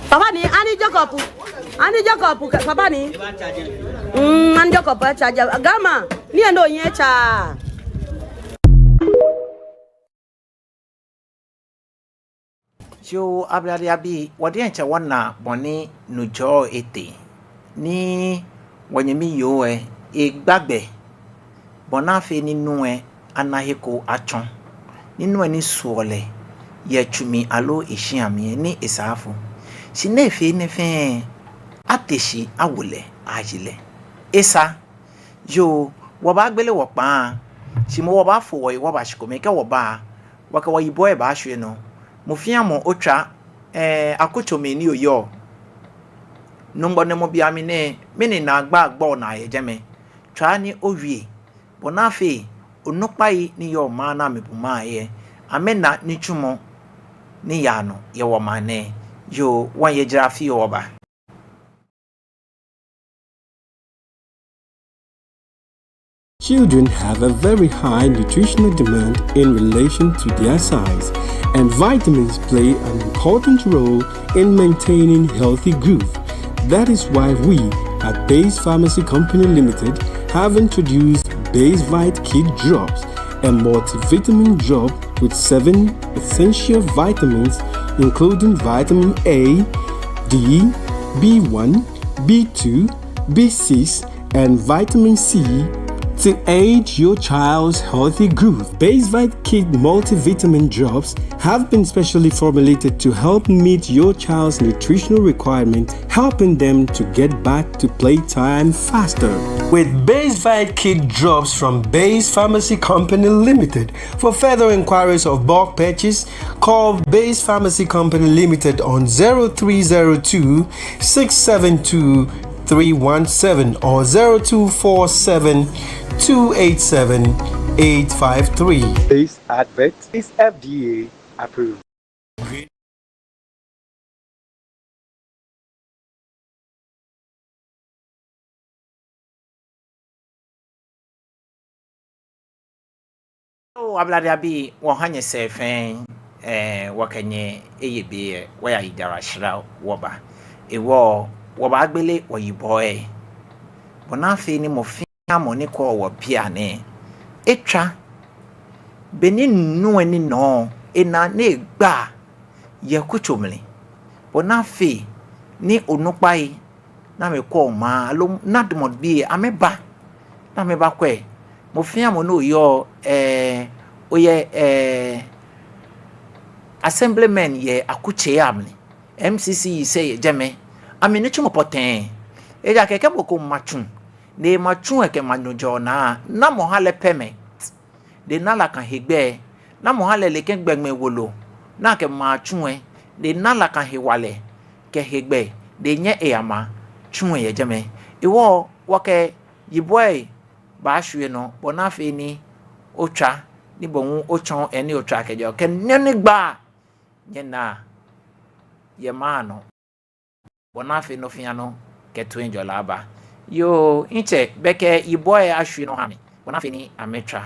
Papa ni, ani Jacob. Ani Jacob, papa ni. Mm, ani Jacob, charge. Ga maŋ. Ni ando yɛ tsa. Yoo, ablade abii, wɔ diɛŋtsɛ wɔna bɔ ni nu jɔɔ etee. Ni wɔnyɛmi yoo lɛ, egba gbɛ. Bɔ ni afee ni nu lɛ ana he ko atsɔ. Ni nu lɛ ni suɔ lɛ yɛ tsu mli aloo eshia mli lɛ, ni esa afo. Shi ni efee enɛ fɛɛ, ate shi awo lɛ, ayi lɛ. Esa. Yoo, wɔbaagbele wɔkpaa. Shi moŋ wɔbaafo wɔyi wɔba shikome kɛ wɔba. Wɔkɛ wɔyibɔ lɛ baashwie nɔ. Mɔ fɛɛ mɔ otswa, eh, akutso mli ni oyɔɔ. Nyɔŋmɔ nɛɛmɔ bia mi nɛɛ, mɛni naagba gbɔ naa yɛ jɛmɛ. Tswa ni owie. Bɔ ni afee, onukpai ni yɔɔ maŋ nɛɛ amli bu maŋ lɛ, amɛna nitsumɔ ni yaa nɔ yɛ wɔmaŋ nɛɛ. Yoo, wɔnyɛ jara fioo wɔba. Children have a very high nutritional demand in relation to their size, and vitamins play an important role in maintaining healthy growth. That is why we at Base Pharmacy Company Limited have introduced Base Vite Kid Drops, a multivitamin drop with seven essential vitamins, including vitamin A, D, B one, B two, B six, and vitamin C, To aid your child's healthy growth, Basevite Kid multivitamin drops have been specially formulated to help meet your child's nutritional requirement, helping them to get back to playtime faster. With Basevite Kid drops from Base Pharmacy Company Limited, for further inquiries of bulk purchase, call Base Pharmacy Company Limited on zero three zero two, six seven two, three one seven or zero two four seven, two eight seven, eight five three. This advert is F D A approved. Oo, Ablade abii, wɔha nyɛsɛɛ fɛɛ, ɛɛ, wɔkɛ nyɛ eye be lɛ, wɔyayi dara shra wɔba. Hewɔ, wɔbaagbele wɔyibɔi lɛ. Bɔ ni afee ni mɔ fɛɛ mɔ ni kwɛɔ wɔ bianɛ, etswa. Beni nu lɛ ni nɔ, ena ni egba yɛ akutso mli. Bɔ ni afee ni onukpai ni amɛkwɛɔ maŋ, aloo NADMOT bii amɛba, ni amɛbakwɛ. Mɔ fɛɛ mɔ ni oyɔɔ, ɛɛ, oyɛ, ɛɛ, assemblyman yɛ akutsei amli, M C C yisɛɛ yɛ jɛmɛ. Amɛnitsumɔ pɔtɛɛ. Ejaakɛ kɛ mɔ ko ma tsu, ni ema tsu lɛ kɛma nujɔɔ naa, namɔ ha lɛ permit? Ni ena nakai hegbɛ? Namɔ ha lɛ nɛkɛ gbɛŋmɛɛ wolo ni akɛmaa tsu lɛ? Ni ena nakai hewalɛ kɛ hegbɛ ni enyɛ eyama tsu lɛ yɛ jɛmɛ? Hewɔ wɔkɛ yibɔi baashwie nɔ, bɔ ni afee ni otswa, ni bo hu otsɔɔ he ni otswaa kɛjɛɔ, kɛ nɔ ni gbaa nyɛnaa yɛ maŋ nɔ. Bɔ ni afee nɔ fɛɛ nɔ kɛ toiŋjɔlɛ aba. Yoo, mitsɛ, bɛ okɛ yibɔi lɛ ashwie nɔ oha amɛ, bɔ ni afee ni amɛtswa.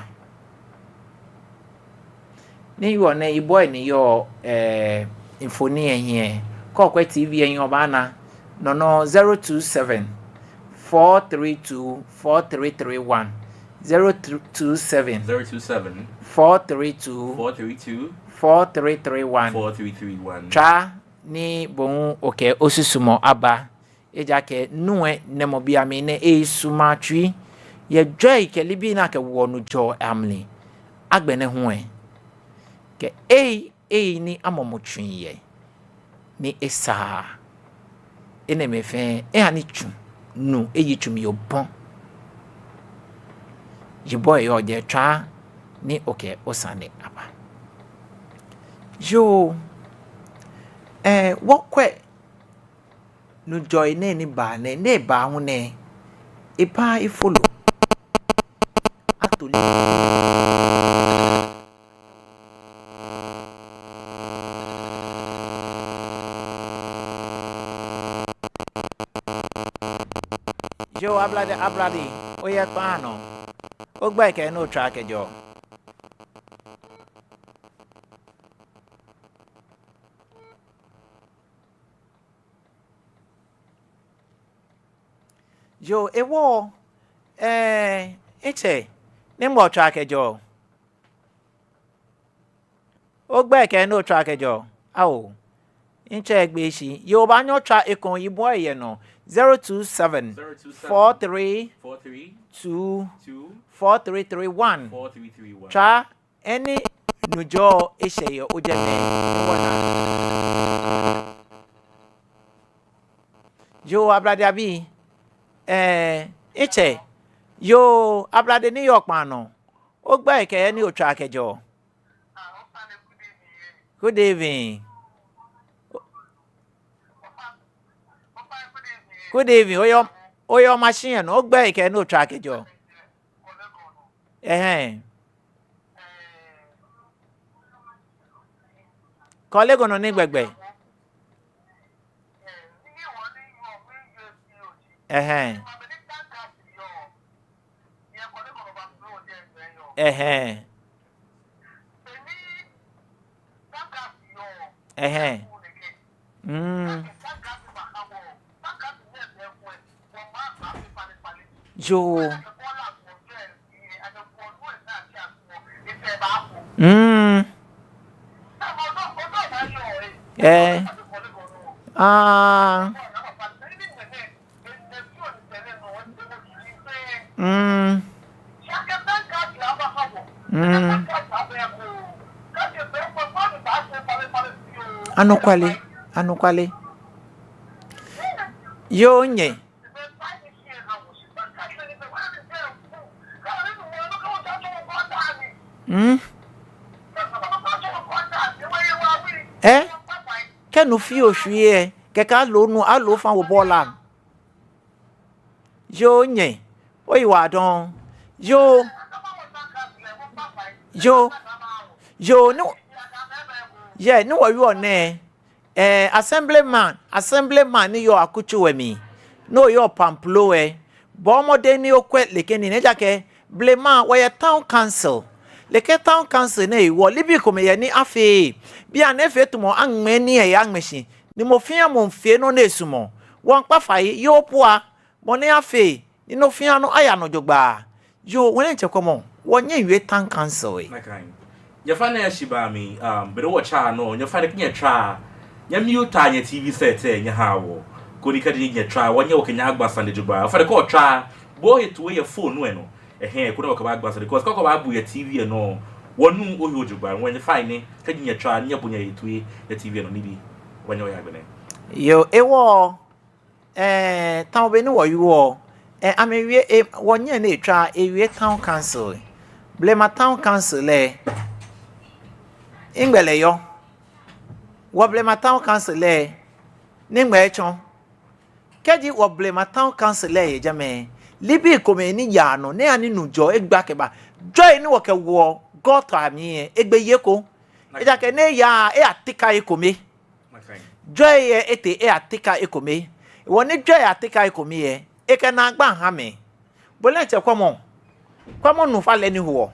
Ni yɔɔ nɛɛ, yibɔi ni yɔɔ, ɛɛ, mfoniri lɛ hiɛ, kɛ okwɛ T V lɛ hiɛ obaana. No nɔŋŋ, zero two seven, four three two, four three three one. Zero two seven, zero two seven, four three two, four three two, four three three one. Four three three one. Tswa ni bo hu okɛ osusumɔ aba. Ejaakɛ nu lɛ nɛmɔ beiaŋ mli nɛɛ eyi sumɔɔ tsui. Yɛ jwɛi kɛ nibii ni akɛwoɔ nujɔɔ amli. Agbɛnɛ hu lɛ, kɛ eyi, eyi ni amɔmɔ tsui yɛ, ni esaa. Enɛɛmɛi fɛɛ eha ni tsu, nu eyi tsu mli obɔ. Yibɔi yɔɔ jɛi, tswa ni okɛ osane aba. Yoo, ɛɛ, wɔkwɛ nujɔi nɛɛ ni baa nɛɛ, ni baa hu nɛɛ, ebaaa efolo. Atoli. Yoo, Ablade, Ablade, oyɛ kpaa nɔ. Ogbɛi kɛ he ni otswaa kɛjɛɔ. Yoo, hewɔ, ɛɛ, mitsɛ, nɛgbɛ otswaa kɛjɛɔ? Ogbɛi kɛ he ni otswaa kɛjɛɔ. Ao, mitsɛ, egbeee shi. Yoo, obaanyɛ otswa ekoŋŋ, yibɔi yɛ nɔ. Zero two seven, four three two, four three three one. Tswa, he ni nujɔɔ eshɛ yɛ ojɛmɛ, ewɔ naa. Yoo, Ablade abii. Ɛɛ, mitsɛ. Yoo, Ablade ni yɔɔ kpaa nɔ. Ogbɛi kɛ he ni otswaa kɛjɛɔ. Good evening. Good evening. Oyɔɔ, oyɔɔ machine lɛ nɔ. Ogbɛi kɛ he ni otswaa kɛjɛɔ. Ɛhɛɛ. Korle Gonno ni gbɛgbɛ. Ɛhɛɛ. Ɛhɛɛ. Ɛhɛɛ. Mm. Yoo. Mm. Eh. Ah. Mm. Anɔkwale, anɔkwale. Yoo nyɛ. Hmm? Eh? Kɛ nu fioo shwie, kɛkɛ aloo nu, aloo fã wo bɔɔla. Yoo nyɛ, oyiwaladɔŋŋ. Yoo, yoo, yoo, ni, yɛ, ni wɔyɔɔ nɛɛ, eh, assemblyman, assemblyman ni yɔɔ akutso lɛ mli, ni oyɔɔ Pamplo lɛ, bɔɔ mɔdɛŋ ni okwɛ nɛkɛ nii nɛɛ, ejaakɛ blema wɔyɛ town council. Nɛkɛ town council nɛɛ hewɔ nibii komɛi yɛ ni afeɔ. Bianɛ efee tamɔ aŋmɛɛ nii lɛ aŋmɛ shi, ni mɔ fɛɛ mɔ miifee nɔ ni esumɔɔ. Wɔmiikpa fai, yoo pua, bɔ ni afee ni nɔ fɛɛ nɔ aya nɔ jogbaŋŋ. Yoo, wɔnyɛmitsɛ, kwɛmɔ, wɔnyɛ wɔwie town council lɛ. Nakai. Nyɛfainɛ nyɛshi ba mli, um, be ni wɔtsa nɔ, nyɛfainɛ kɛ nyɛtsa, nyɛmute nyɛ T V set lɛ nyɛha wɔ. Koni kɛji nyɛtsa, wɔnyɛ wɔkɛ nyɛ agba sane jogbaŋŋ. Ofainɛ kɛ otswa, bo ohe toi yɛ phone lɛ nɔ. Ɛhɛɛ, koni wɔkɛba agba sane, because kɛ okɛba bu yɛ T V lɛ nɔ, wɔnuuu ohe jogbaŋŋ. Wɔnyɛ nyɛfainɛ, kɛji nyɛtsa, nyɛbo nyɛhe toi yɛ T V lɛ nɔ nibii. Wɔnyɛ wɔya agbɛnɛ. Yoo, ewɔ. Eh, tamɔ bɔ ni wɔyɔɔ, eh, amɛwie, eh, wɔnyɛ ni etswa, ewie town council. Blema town council lɛ, nɛgbɛ lɛ yɔɔ? Wɔ blema town council lɛ, nɛgbɛ etsɔ? Kɛji wɔ blema town council lɛ yɛ jɛmɛ, nibii komɛi ni yaa nɔ, ni ani nu jɔ egba kɛba. Jɔi ni wɔkɛwoɔ gɔtɔ amli lɛ, egbeyeko. Ejaakɛ ni eya, eyatika ekome. Jɔi lɛ etee eyatika ekome. Hewɔ ni jɔi yatika ekome lɛ, ekɛ naagba haa mɛi. Bo diɛŋtsɛ kwɛmɔ. Kwɛmɔ nɔ fɛɛ nɔ ni hoɔ.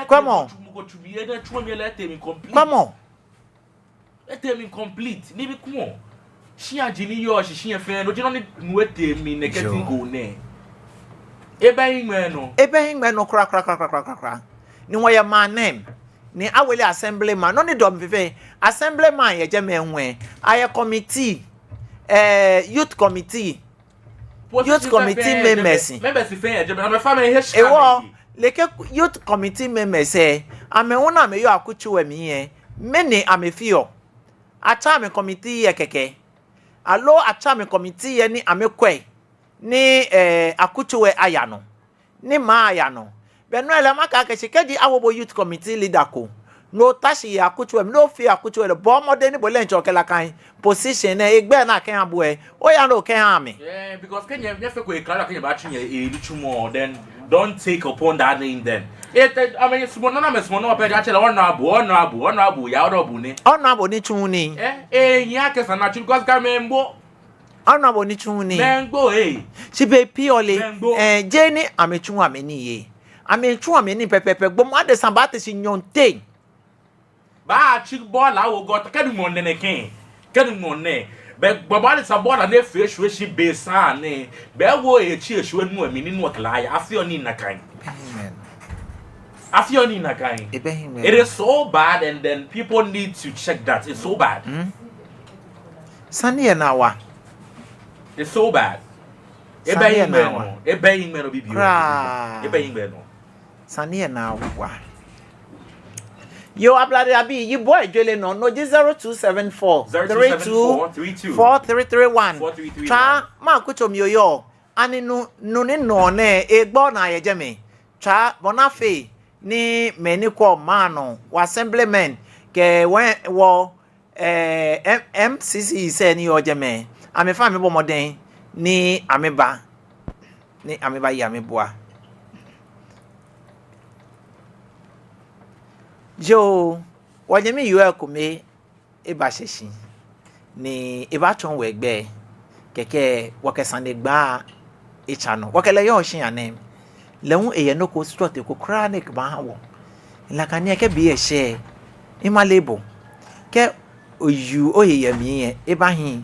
Kwɛmɔ. Kwɛmɔ. Etee mli complete. Nibii komɛi. Shia ji ni yɔɔ shishi lɛ fɛɛ, no ji nɔ ni nu etee mli nɛkɛ tin ko nɛɛ. Ebɛ hiŋmɛi nɔ. Ebɛ hiŋmɛi nɔ kwraa, kwraa, kwraa. Ni wɔyɛ maŋ nɛɛ mli. Ni awele assemblyman. Nɔ ni dɔ mi fɛfɛɛfɛ. Assemblyman yɛ jɛmɛ hu lɛ, ayɛ committee, eh, youth committee. Youth committee members. Members fɛɛ yɛ jɛmɛ. Amɛfɛɛ amɛhe shika. Ewɔ, nɛkɛ youth committee members lɛ, amɛ hu ni amɛyɔɔ akutso lɛ mli lɛ, mɛni amɛfeɔ? Atsa amɛ committee lɛ kɛkɛ. Aloo atsa amɛ committee lɛ ni amɛkwɛ ni, eh, akutso lɛ aya nɔ, ni maŋ aya nɔ. Be nɔ lɛ makɛɛ akɛ shi kɛji awo bo youth committee leader ko, ni ota shi yɛ akutso lɛ mli, ni ofee akutso lɛ, bɔɔ mɔdɛŋ ni bo diɛŋtsɛ okɛ nakai position lɛ, egbɛi ni akɛha bo lɛ, oya ni okɛha amɛ. Eh, because kɛ nyɛ, nyɛfeko ekala kɛ nyɛbaatsu nyɛ, eh, nitsumɔ, then don't take upon that name then. Eh, te, amɛsumɔɔ nɔ ni amɛsumɔɔ nɔ pɛ, atsɛ lɛ honorable, honorable, honorable, ya honorable ni. Honorable ni tsuuu nii. Eh, eh, nyɛ akɛ esa ni atsu, because kɛ amɛbo. Honorable ni tsuuu nii. Mɛɛ gbo, eh. Shi bei pii lɛ, mɛɛ gbo, eh, jeee ni amɛtsuuu amɛnii lɛ. Amɛtsuuu amɛnii pɛpɛɛpɛ. Gbɔmɔ adesa baate shi nyɔɔŋteŋ. Baatsi bɔɔla awo gɔta, kɛ nugbɔ nɛɛ nɛkɛ. Kɛ nugbɔ nɛɛ. Be gbɔmɔ adesa bɔɔla ni efee eshwie shi be saŋŋ nɛɛ. Be ewo etsi eshwie nu lɛ mli ni nu lɛ kɛ lɛ aya. Afeɔ nii nakai. Amen. Afeɔ nii nakai. Ebɛ hiŋmɛi. It is so bad, and then people need to check that. It's so bad. Mm. Sane lɛ naa wa. It's so bad. Ebɛ hiŋmɛi nɔ. Ebɛ hiŋmɛi nɔ bibioo. Kwraa. Ebɛ hiŋmɛi nɔ. Sane lɛ naa wa. Yoo, Ablade abii, yibo ejwere nɔ, no ji zero two seven four three two four three three one. Tswa, maŋ akutso mli oyɔɔ. Ani nu, nu ni nɔ nɛɛ, egbɔ naa yɛ jɛmɛ. Tswa bɔ ni afee ni mɛi ni kwɛɔ maŋ nɔ, wɔ assemblymen, kɛ wɔ, wɔ, eh, M-, M C C sɛɛ ni yɔɔ jɛmɛ. Amɛfɛɛ amɛbɔ mɔdɛŋ ni amɛba, ni amɛbaye amɛbua. Yoo, wɔnyɛmi yoo lɛ ekome ebashɛ shi, ni ebaatsɔɔ wɔ egbɛi, kɛkɛ wɔkɛ sanegbaa etsa nɔ. Wɔkɛ lɛ yɔɔ shia nɛɛ. Lɛ hu eyɛ nɔ ko, slot ko kwraa ni ekɛbaaha wɔ. Nakai ni ekɛɛ be lɛ eshɛ, emale bo. Kɛ oyu ohe yɛ mli lɛ, ebahi.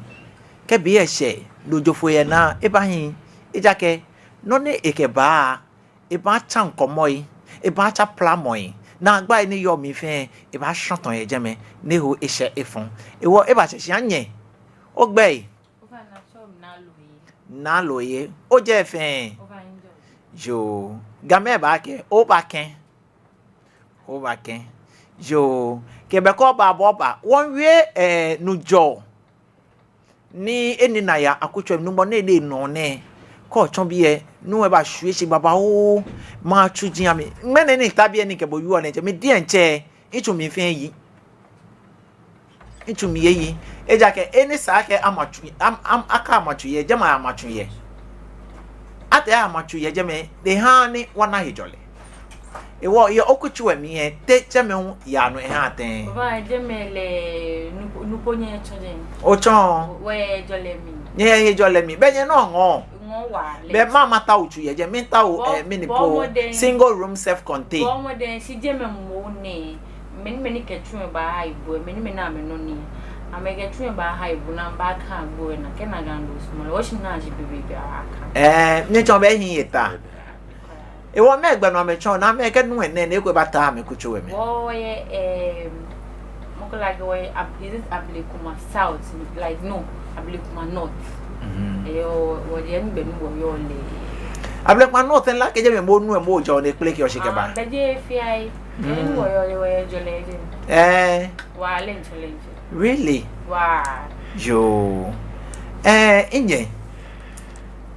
Kɛ be lɛ eshɛ, loo jɔfo yɛ naa, ebahi. Ejaakɛ nɔ ni ekɛbaa, ebaatsa ŋkɔmɔi, ebaatsa plamɔi, naagbai ni yɔɔ mli fɛɛ, ebaashɔ̃tɔ̃ yɛ jɛmɛ, ni eho eshɛ efɔŋ. Ewɔ, ebashɛ shi anyɛ. Ogbɛi. Naa loo ye. Ojɛ fɛɛ. Yoo. Gamɛi baakɛɛ, obaakɛɛ. Obaakɛɛ. Yoo. Kɛ be ko ba, bo ba. Wɔmiiwie, eh, nujɔɔ. Ni eni naa yɛ akutso lɛ mli, Nuŋtsɔ, ni ede nɔ nɛɛ. Kɛ otsɔ biɛ, ni wɔbashwie shi babaoo. Matsu ji amɛ. Ŋmɛnɛ ni ta biɛ ni kɛ bo yɔɔ nɛɛ, jɛ mi diɛŋtsɛ. Mitsu mi fɛɛ yi. Mitsu mi yɛ yi. Ejaakɛ eni sa akɛ amatsu, am, am, akɛ amatsu yɛ, jɛmɛ amatsu yɛ. Ate amatsu yɛ jɛmɛ, ehaa ni wɔna hejɔlɛ. Ewɔ, yɛ okutso lɛ mli lɛ, te jɛmɛ hu yaa nɔ ehaa tɛŋŋ? Baba, jɛmɛ lɛ, nɔ ko, nɔ ko nyɛtsɔ jɛmɛ. Otsɔ. Wɔyɛ hejɔlɛ mli. Nyɛyɛ hejɔlɛ mli. Be nyɛnɔ ŋɔɔ. Ŋɔɔ wa lɛ. Be mama tao tsu yɛ jɛmɛ, mitao, eh, mini po. Single room, self contained. Bɔ mɔdɛŋ, shi jɛmɛ moŋ nɛ. Mɛni mɛni kɛ tsu lɛ baaha bo, mɛni mɛni amɛnɔ ni. Amɛkɛ tsu lɛ baaha bo ni abaakã agbo lɛ naa, kɛ naa Ga nɔ sumɔɔ lɛ, oshi naa shi bibiibi aka. Eh, nyɛtsɔ be hiɛ eta. Ewɔ, mɛɛ gbɛ nɔ amɛtsɔ, ni amɛkɛ nuu lɛ nɛɛ, ni eko bata amɛkutso lɛ mli. Wɔyɛ, eh, mɔ ko like wɔyɛ Ab-, is it Ablekuma South? Like, no, Ablekuma North. Mhm. Eyɛ, wɔ, wɔyɛ nɛgbɛ ni wɔyɔɔ lɛ. Ablekuma North lɛ, kɛjɛ mɛɛ bo nu lɛ, bo jɔ ni kpele kɛ oshi kɛba. Ah, bɛ jɛ fɛɛ. Mm. Ni wɔyɔɔ lɛ, wɔyɛ hejɔlɛ jɛ. Eh. Wa lɛ ntsɛ lɛ ntsɛ. Really? Wa. Yoo. Eh, minyɛ.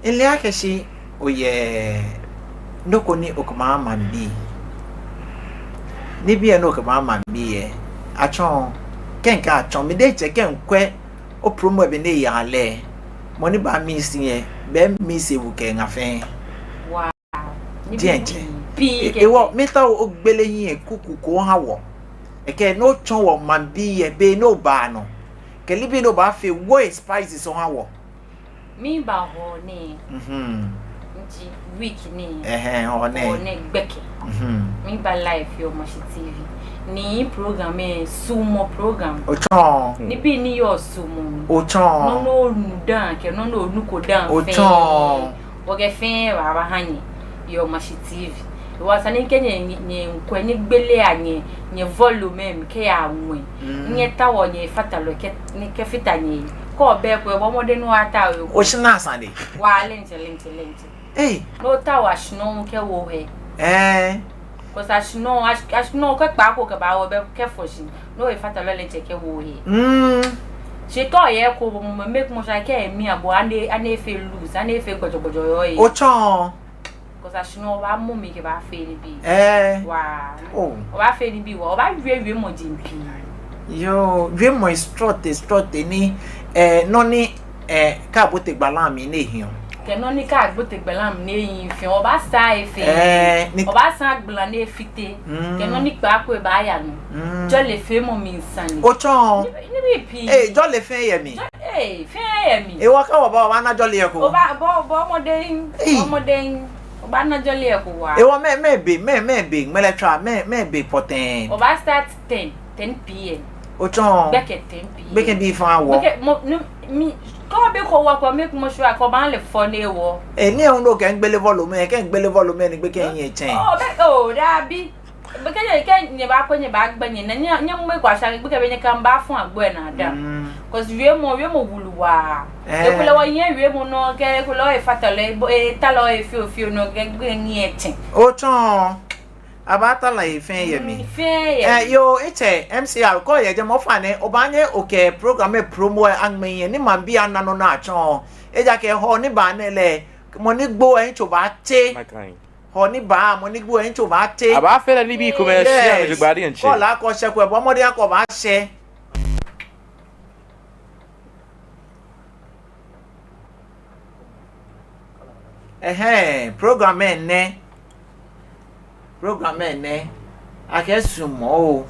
Mile akɛ shi oyɛ nɔ ko ni okɛmaa maŋbii. Nibii ni okɛmaa maŋbii lɛ, atsɔ, kɛ mikɛɛ atsɔ, mi diɛŋtsɛ kɛ mikwɛ o promo lɛ be ni eyaa lɛ, mɔ ni baa miss lɛ, bɛ miss ewu kɛ ŋa fɛɛ. Wa. Diɛŋtsɛ. Nibii pii kɛ. Ewɔ, mitao ogbele hiɛ kuku ko oha wɔ. Ekɛ nɔ otsɔɔ wɔ maŋbii lɛ, be ni obaa nɔ. Kɛ nibii ni obaafee, wo spices oha wɔ. Miba Hɔɔ nɛɛ. Mhm. Nji week nɛɛ. Ɛhɛɛ, Hɔɔ nɛɛ. Hɔɔ nɛɛ gbɛkɛ. Mhm. Miba live yɛ Omashi T V. Ni program lɛ, suɔmɔ program. Otsɔ. Nibii ni yɔɔ suɔmɔ mli. Otsɔ. Nɔ ni onu dã, kɛ nɔ ni onuko dã fɛɛ. Otsɔ. Wɔkɛ fɛɛ baabaha nyɛ yɛ Omashi T V. Ewɔ, esa ni kɛ nyɛ, nyɛ, nyɛkwɛ, nyɛgbele nyɛ, nyɛ volume lɛ mli kɛya ŋwɛi. Mm. Nyɛtaoɔ nyɛfatalɔi kɛ, ni kɛfata nyɛyi. Kɛ obɛ ko lɛ, bɔ mɔdɛŋ ni otao oye ko. Oshi naa sane. Wa lɛ ntsɛ, lɛ ntsɛ, lɛ ntsɛ. Ei. Ni otao ashinɔ kɛwo he. Eh. Because ashinɔ, ash-, ashinɔ kɛ kpaako kɛba wɔ bɛ kɛfɔ shi. Ni oye fatalɔi lɛ ntsɛ kɛwo he. Mm. Shi kɛ oyɛ ko, bo mɔ, make sure akɛ emia bo, anɛ, anɛ efee loose, anɛ efee gbɔjɔgbɔjɔ yɔɔ he. Otsɔ. Because ashinɔ obaamɔ mli kɛbaafee nibii. Eh. Wa. Oh. Obaafee nibii wa, obaawie wiemɔ jeŋ pii. Yoo, wiemɔ srɔtoi, srɔtoi ni, eh, nɔ ni, eh, kɛ abote gbala mli ni ehiɔ. Kɛ nɔ ni kɛ abote gbala mli ni ehiii fɛɛ, obaasaa efee. Eh, ni obaasaa gbala ni efite. Mm. Kɛ nɔ ni kpaako ebaaya nɔ. Mm. Jɔlɛ feemɔ mli sane. Otsɔ. Nibii, nibii pii. Eh, jɔlɛ fɛɛ yɛ mli. Jɔ-, eh, fɛɛ yɛ mli. Ewɔ, kɛ wɔba, wɔbaana jɔlɛ lɛ eko. Oba, bɔ, bɔ mɔdɛŋ. Ei. Bɔ mɔdɛŋ. Obaana jɔlɛ lɛ eko waa. Ewɔ, mɛɛ, mɛɛ be, mɛɛ, mɛɛ be, ŋmɛlɛtswaa, mɛɛ, mɛɛ be pɔtɛɛ. Obaa start ten, ten P M. Otsɔ. Gbɛkɛ ten P M. Gbekɛbii fɛɛ awo. Gbekɛ, mɔ, ni, mi, kɛ obɛ ko wa ko, make sure akɛ obaa lɛ fɔ ni ewo. Eh, ni ewo nɔ kɛ migbele volume, kɛ migbele volume ni gbekɛ lɛ nyiɛ tsɛ. Oh, be, oh, dabi. Be kɛ nyɛ, kɛ nyɛbaakwɛ, nyɛbaagbe nyɛ, ni nyɛ, nyɛmɔ eko asha gbekɛ be nyɛkɛ baafɔ agbo lɛ naa dã. Mm. 'Cause wiemɔ, wiemɔ wulu waa. Eh. Ekolɛ wɔyɛ wiemɔ nɔ, kɛ ekolɛ oye fatalɔi, bo, eh, talɔi fioo fioo nɔ, kɛ gbekɛ nyiɛ tsɛ. Otsɔ. Abaatao lɛ fɛɛ yɛ mli. Mm, fɛɛ yɛ mli. Eh, yoo, etsɛ M C R, kɛ oyɛ jɛmɛ ofainɛ, obaanyɛ okɛ program lɛ promo lɛ aŋmɛ hiɛ, ni maŋbii ana nɔ ni atsɔɔ. Ejaakɛ Hɔɔ ni baa nɛɛ lɛ, mɔ ni gboɔ lɛ yitso baate. Makai. Hɔɔ ni baa, mɔ ni gboɔ lɛ yitso baate. Abaafee lɛ nibii komɛi. Yes. Shi amɛjogbaŋŋ diɛŋtsɛ. Kɛ ole akɛ oshɛ ko lɛ, bɔ mɔdɛŋ akɛ obashɛ. Ɛhɛɛ, program lɛ nɛ. Program lɛ nɛ. Akɛ suɔmɔ oo.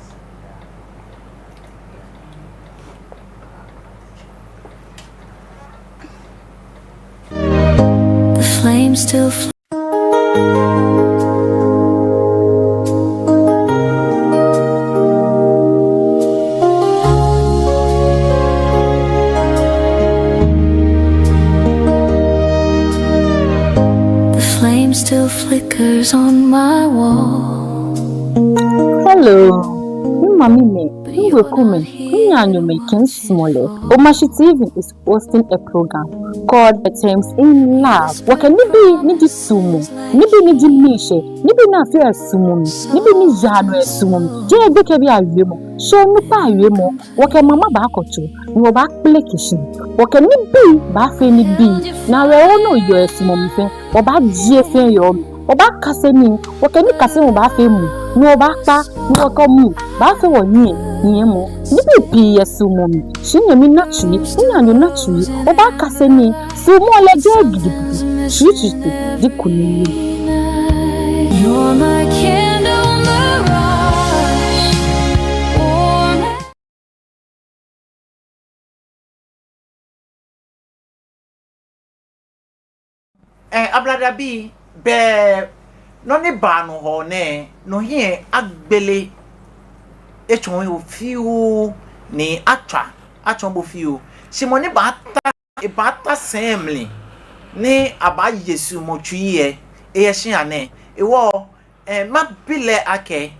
The flames still fl- The flame still flickers on my wall. Hello. Mi mami mɛ, but you are not here. Naanyo mɛi kɛ misumɔɔ lɛ, Omashi T V is hosting a program called The Thames in Love. Wɔkɛ nibii ni ji suɔmɔ, nibii ni ji miishɛɛ, nibii ni afeɔ yɛ suɔmɔ mli, nibii ni yaa nɔ yɛ suɔmɔ mli. Jeee gbekɛbii awiemɔ, shi onukpai awiemɔ. Wɔkɛ mama baakɔ tso, ni wɔbaakpeleke shi. Wɔkɛ nibii baafee nibii, ni awerɛho ni yɔɔ yɛ suɔmɔ mli fɛɛ, wɔbaajie fɛɛ yɛ mli. Wɔbaakase nii, wɔkɛ nikasemɔ baafee mu, ni wɔbaakpa, ni wɔkɛ mu baafee wɔnyiɛ, nyiɛmɔ. Nibii pii yɛ suɔmɔ mli, shi nyɛmi natsui, minaanyo natsui, wɔbaakase nii, suɔmɔ lɛ jeee gidigidi, tsutsu ji kunimyeli. You're my candle, my rush, or my Ɛɛ, Ablade abii, bɛ nɔ ni baa nɔ Hɔɔ nɛɛ, no hiɛ agbele etsɔɔ bo fioo ni atswa atsɔɔ bo fioo. Shi mɔ ni baata, ebaata sɛi mli ni abaaye suɔmɔ tsui lɛ, eyɛ shia nɛɛ. Ehewɔ, ɛɛ, mabi lɛ akɛ,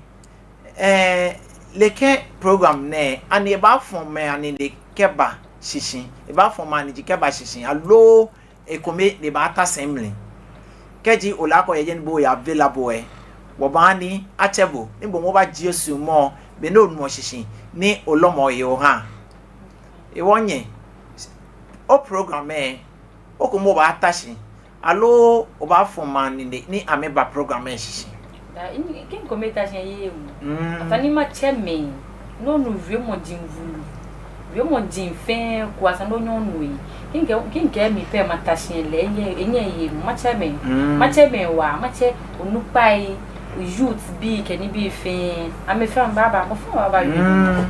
ɛɛ, nɛkɛ program nɛɛ, ani ebaafɔ̃ mɛi anine kɛba shishi, ebaafɔ̃ mɛi aniji kɛba shishi, aloo ekome ni ebaata sɛi mli. Kɛji ole akɛ oyɛ jɛi ni bo oyɛ available lɛ, wɔbaaha ni atsɛ bo, ni bo hu obaajie osuɔmɔ, be ni onuɔ shishi, ni olɔmɔ ohe oha. Ehewɔ nyɛ, o program lɛ, okome obaata shi, aloo obaafɔ̃ mɛi anine ni amɛba program lɛ shishi? Daa, in-, kɛ mikome ta shi yɛ mu. Mm. Esa ni matsɛ mɛi, ni onu wiemɔ ji vulu. Wiemɔ ji fɛɛ ko esa ni onyɛ onu he. Kɛ mikɛɛ, kɛ mikɛɛ mi pɛ mata shi lɛ, enyɛ, enyɛ eye mu, matsɛ mɛi. Mm. Matsɛ mɛi waa, matsɛ onukpai, youth bii kɛ nibii fɛɛ. Amɛfɛɛ amɛbaaba, mɔ fɛɛ mɔ baaba wie. Mm.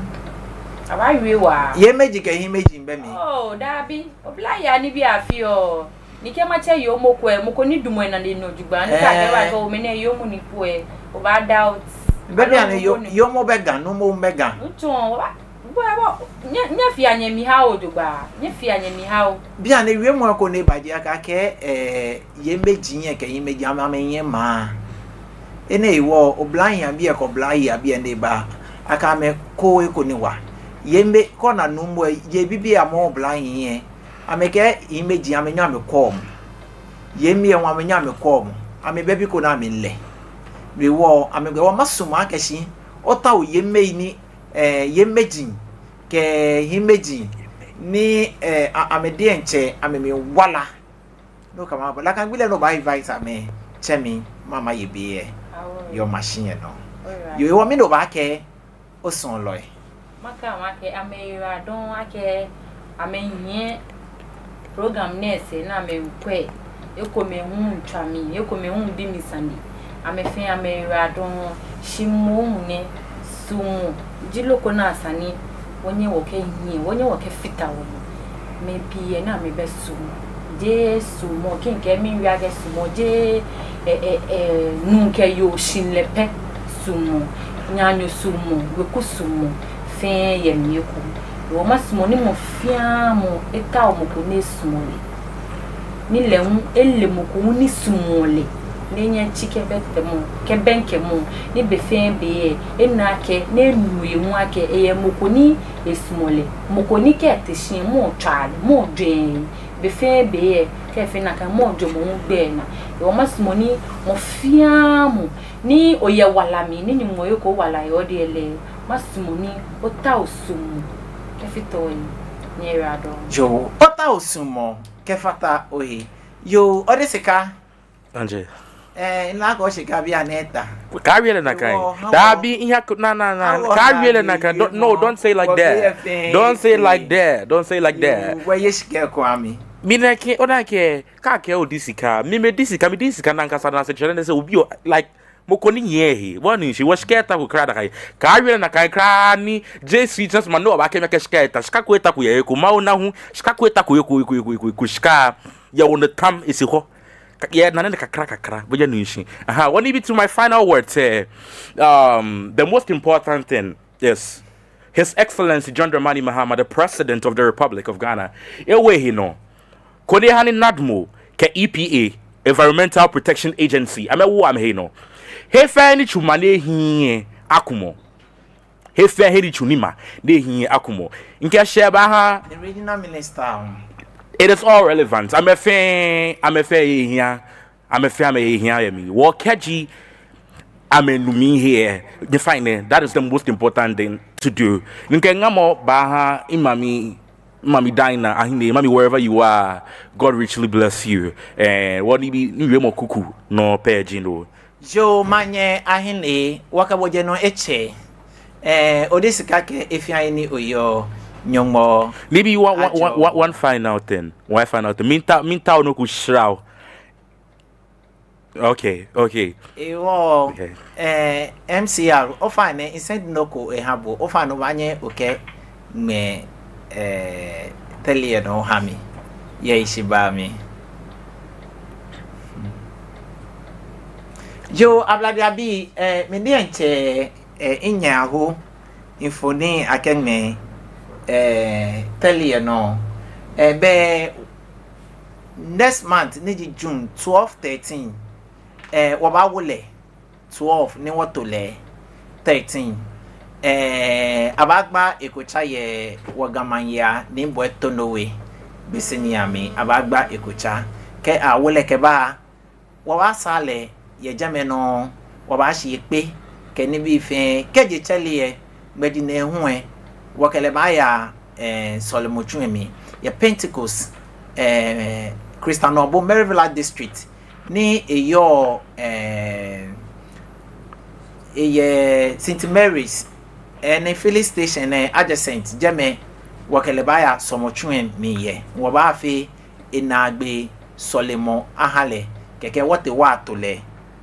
Abaawie waa. Yeimeji kɛ hiimeji bɛ mli? Oh, dabi. Oblahii anibii afeɔ. Ni kɛ matsɛ yoomo ko lɛ, mɔ ko ni damɔ enane nɔ jogbaŋŋ, ni kɛ akɛɛ bo akɛ omɛ nɛ yoomo ni po lɛ, obaa doubt. Bɛ bianɛ yoo-, yoomo bɛ Ga, nuumo bɛ Ga. Ŋtsɔ, oba, bo, bo, nyɛ, nyɛfea nyɛmli ha o jogbaŋŋ, nyɛfea nyɛmli ha o. Bianɛ wiemɔ ko ni ba ji akɛ, akɛ, ɛɛ, yeimeji lɛ kɛ hiimeji amɛ, amɛnyɛɛɛ maŋ. Enɛ hewɔ, oblahii abii lɛ kɛ oblahii abii lɛ ni ba, akɛ amɛkɔ eko ni wa. Yeime, kɛ ona nuumo lɛ, yei bibii amɔ oblahii lɛ. Amɛkɛ hiimeji amɛnyɛɔ amɛkɔɔ mɔ. Yeimɛi hu amɛnyɛɔ amɛkɔɔ mɔ. Amɛbɛ bi ko ni amɛle. Be wɔ, amɛgbɛ wɔ masumɔ akɛ shi otao yeimɛi ni, ɛɛ, yeimeji kɛ hiimeji ni, ɛɛ, a-, amɛ diɛŋtsɛ amɛmli wala. No kama bo, nakai gbi lɛ no obaa invite amɛ, tsɛ mi, mama ye biɛ. Awɔ. Yɛ Omashi lɛ nɔ. Alright. Yoo, ehewɔ mɛni obaakɛɛ osuɔlɔi? Makɛɛ amɛ akɛ amɛyiwaladɔŋŋ akɛ amɛnyiɛ program nɛɛ sɛɛ ni amɛmiikwɛ. Ekomɛi hu miitswa mli, ekomɛi hu miibi mi sane. Amɛfɛɛ amɛyiwaladɔŋŋ, shi moŋ nɛɛ suɔmɔ ji nɔ ko ni esa ni wɔnyɛ wɔkɛnyiɛ, wɔnyɛ wɔkɛfata wɔhe. Mɛi pii yɛ ni amɛbɛ suɔmɔ. Jeee suɔmɔ, kɛ mikɛɛ miwie akɛ suɔmɔ, jeee, ɛɛ, ɛɛ, ɛɛ, nuu kɛ yoo shihilɛ pɛ suɔmɔ, naanyo suɔmɔ, weku suɔmɔ, fɛɛ yɛ mli eko. Hewɔ masumɔ ni mɔ fɛɛ mɔ etao mɔ ko ni esuɔmɔ lɛ. Ni lɛ hu ele mɔ ko hu ni suɔmɔ lɛ. Ni enyɛ etsi kɛbɛŋkɛ mɔ, kɛbɛŋkɛ mɔ, ni be fɛɛ be lɛ, ena akɛ, ni enu ehe hu akɛ, eyɛ mɔ ko ni esuɔmɔ lɛ. Mɔ ko ni kɛ ete shi lɛ, mɔ tswaa lɛ, mɔ jwɛŋɔ ehe. Be fɛɛ be lɛ, kɛ efee nakai, mɔ jwɛŋɔ mɔ hu gbɛ naa. Hewɔ masumɔ ni mɔ fɛɛ mɔ, ni oyɛ wala mli, ni Nyɔŋmɔ eko wala yɛ odɛŋ lɛ, masumɔ ni otao suɔmɔ kɛfata ohe. Nyɛyiwaladɔŋŋ. Yoo, otao suɔmɔ kɛfata ohe. Yoo, odi shika. Anjɛ. Ɛɛ, ina akɛ oshika bianɛ eta. Kaawie lɛ nakai. Yoo, hã wɔ. Dabi, miiha ko, na, na, na. Hã wɔ, kaawie lɛ nakai. Don't, no, don't say like that. Don't say like that. Don't say like that. Yoo, wɔye shika ko ami. Mi nɛkɛ, ona akɛ, kaakɛɛ odi shika. Mi, midi shika, midi shika nakai sa na se kyerɛ ne sɛ obi o, like, mɔ ko ni nyiɛ ehe. Wɔnu shishi, wɔshika etako kwraa nakai. Kaawie lɛ nakai kwraa ni, J C just man, no, wɔbaakɛɛ mi akɛ shika eta. Shika ko etako yɛ he ko, ma ona hu. Shika ko etako yɛ he ko, he ko, he ko, he ko, he ko, shika. Yɛ wɔnɔ tam esi hɔ. Ka-, yɛ nane nɛɛ kakra kakra, bo hu nu shishi. Aha, wɔnii bii, to my final words, eh, um, the most important thing is His Excellency John Dramani Mahama, the President of the Republic of Ghana, ewo ehe nɔ. Koni eha ni NADMO kɛ E P A, Environmental Protection Agency, amɛwo amɛhe nɔ. He fɛɛ ni tsuŋ ma ni ehiii lɛ, akumɔ. He fɛɛ he nitsumɔ ni ma, ni ehiii akumɔ. Mikɛ shɛ baaha the regional minister. It is all relevant. Amɛfɛɛ, amɛfɛɛ he hiaa. Amɛfɛɛ amɛhe hiaa yɛ mli. Wɔ kɛji amɛnu mihe, nyɛfainɛ, that is the most important thing to do. Ni mikɛ ŋamɔ baaha mimami, mimami Dinah Ahinle, mami, wherever you are, God richly bless you. Eh, wɔ nibii, niwiemɔ kuku nɔ pɛ ji no. Yoo, manyɛ Ahinle, wɔkɛ bo jɛ nɔ etsɛ. Eh, odi sika kɛ he fɛɛ he ni oyɔɔ, Nyɔŋmɔ. Nibii one, one, one, one, one final thing. One final thing. Miitao, miitao nɔ ko shra o. Okay, okay. Ewɔ, okay. Eh, M C R, ofainɛ, misend nɔ ko eha bo, ofainɛ obaanyɛ okɛŋmɛ, eh, tɛli lɛ nɔ oha mi. Yɛ ishi ba mi. Yoo, Ablade abii, eh, mi diɛŋtsɛ, eh, minyɛ aho mfoniri akɛŋmɛ, eh, tɛli lɛ nɔ. Eh, bɛ next month, ni ji June twelve, thirteen, eh, wɔbaawo lɛ twelve, ni wɔto lɛ thirteen. Eh, abaagba ekotsa yɛ wɔ Ga Manyɛ, ni bɔ eto Norway, bɛ sini ami, abaagba ekotsa. Kɛ awo lɛ kɛba, wɔbaasaa lɛ yɛ jɛmɛ nɔŋŋ, wɔbaashi ekpe kɛ nibii fɛɛ. Kɛji etsɛre lɛ, gbɛji nɛɛhu lɛ, wɔkɛ lɛ baaya, eh, sɔlemɔtsu lɛ mli yɛ Pentecost, eh, Christian Ɔbo, Maryville District, ni eyɔɔ, eh, eyɛ Saint Mary's, eh, ni filling station lɛ adjacent, jɛmɛ wɔkɛ lɛ baaya sɔlemɔtsu lɛ mli yɛ. Wɔbaafee enaagbee sɔlemɔ aha lɛ, kɛkɛ wɔtee wɔyato lɛ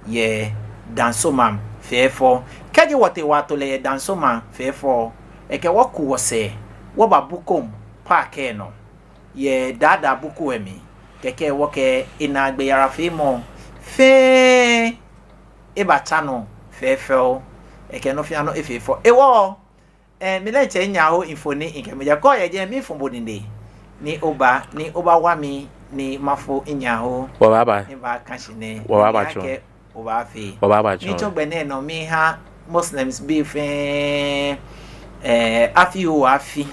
yɛ Dansoman fɛfɛo. Kɛji wɔtee wɔyato lɛ yɛ Dansoman fɛfɛo, kɛkɛ wɔku wɔsɛɛ wɔba Bukom Park lɛ nɔ yɛ Dada Bukom lɛ mli, kɛkɛ wɔkɛ enaagbee yarafeemɔ fɛɛ ebatsa nɔ fɛfɛo, kɛkɛ nɔ fɛɛ nɔ efee fɛo. Ewɔ, eh, mi diɛŋtsɛ minyɛ aho mfoniri mikɛ bo jɛ. Kɛ oyɛ jɛi, miifɔ bo nine, ni oba, ni obawa mi, ni mafo minyɛ aho. Wɔbaaba. Ni baaka shi nɛɛ. Wɔbaaba tsɔ. Akɛ obaafee. Wɔbaaba tsɔ. Ni tsɔ gbɛ nɛɛ nɔ miiha Muslims bii fɛɛ, eh, afi oo afi.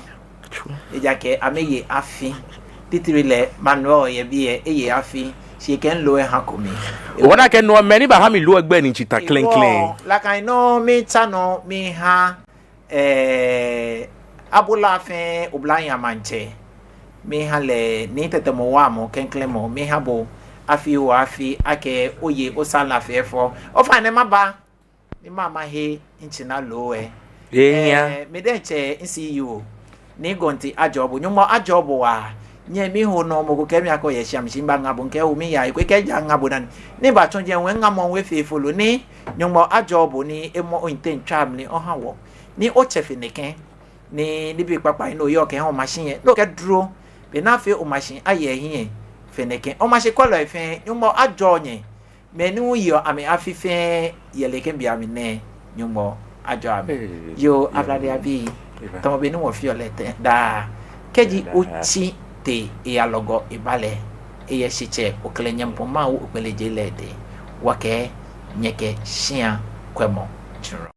Ejaakɛ amɛye afi. Titri lɛ Manuel yɛ biɛ, eye afi. Shi ekɛ loo lɛ hako mi. Wɔna akɛ no mɛi ni baha mi loo lɛ gbɛi ni tsi ta klɛŋklɛŋ. Ewɔ, nakai nɔŋŋ miitsa nɔ miiha, eh, Abola fɛɛ oblahii amaŋtsɛ. Miiha lɛ ni tɛtɛmɔ wamɔ klɛŋklɛŋ mɔ. Miiha bo afi oo afi akɛ oye osaa lɛ fɛfɛo. Ofainɛ maba ni mama he mitsi na loo lɛ. Ehiaa. Eh, mi diɛŋtsɛ mi C E O, Nii Gɔnti, ajɔɔ bo, Nyɔŋmɔ ajɔɔ bo waa. Nyɛ miho nɔ mɔ ko kɛɛ mi akɛ oyɛ shia mli shi mbaŋa bo, mikɛɛ oo miiya, ekolɛ kɛ ejaŋa bo dani, ni batsɔ jɛi, ŋamɔ ŋwɛi fɛɛ folo, ni Nyɔŋmɔ ajɔɔ bo ni emɔ oyiteŋ tswaa mli oha wɔ. Ni otsɛ fe nɛkɛ, ni nibii kpakpai ni oyɔɔ kɛha omachine lɛ, ni okɛduro, be ni afee omachine aye ehiɛ fe nɛkɛ. Omachinekwɛlɔi fɛɛ, Nyɔŋmɔ ajɔɔ nyɛ. Mɛi ni yeɔ amɛ afi fɛɛ yɛ nɛkɛ beiaŋ nɛɛ, Nyɔŋmɔ ajɔɔ amɛ. Ee, yoo, yoo. Ablade abii, eba. Tamɔ bɔ ni wɔfeɔ lɛ tɛŋŋ daa, kɛji, eba, otsi tɛ eyalɔgɔ eba lɛ, eyɛ shitsɛ, okɛlɛ nyɛmpo mawu okpɛlɛ je lɛ tɛ, wɔkɛɛ nyɛkɛ shia kwɛmɔ jurɔ.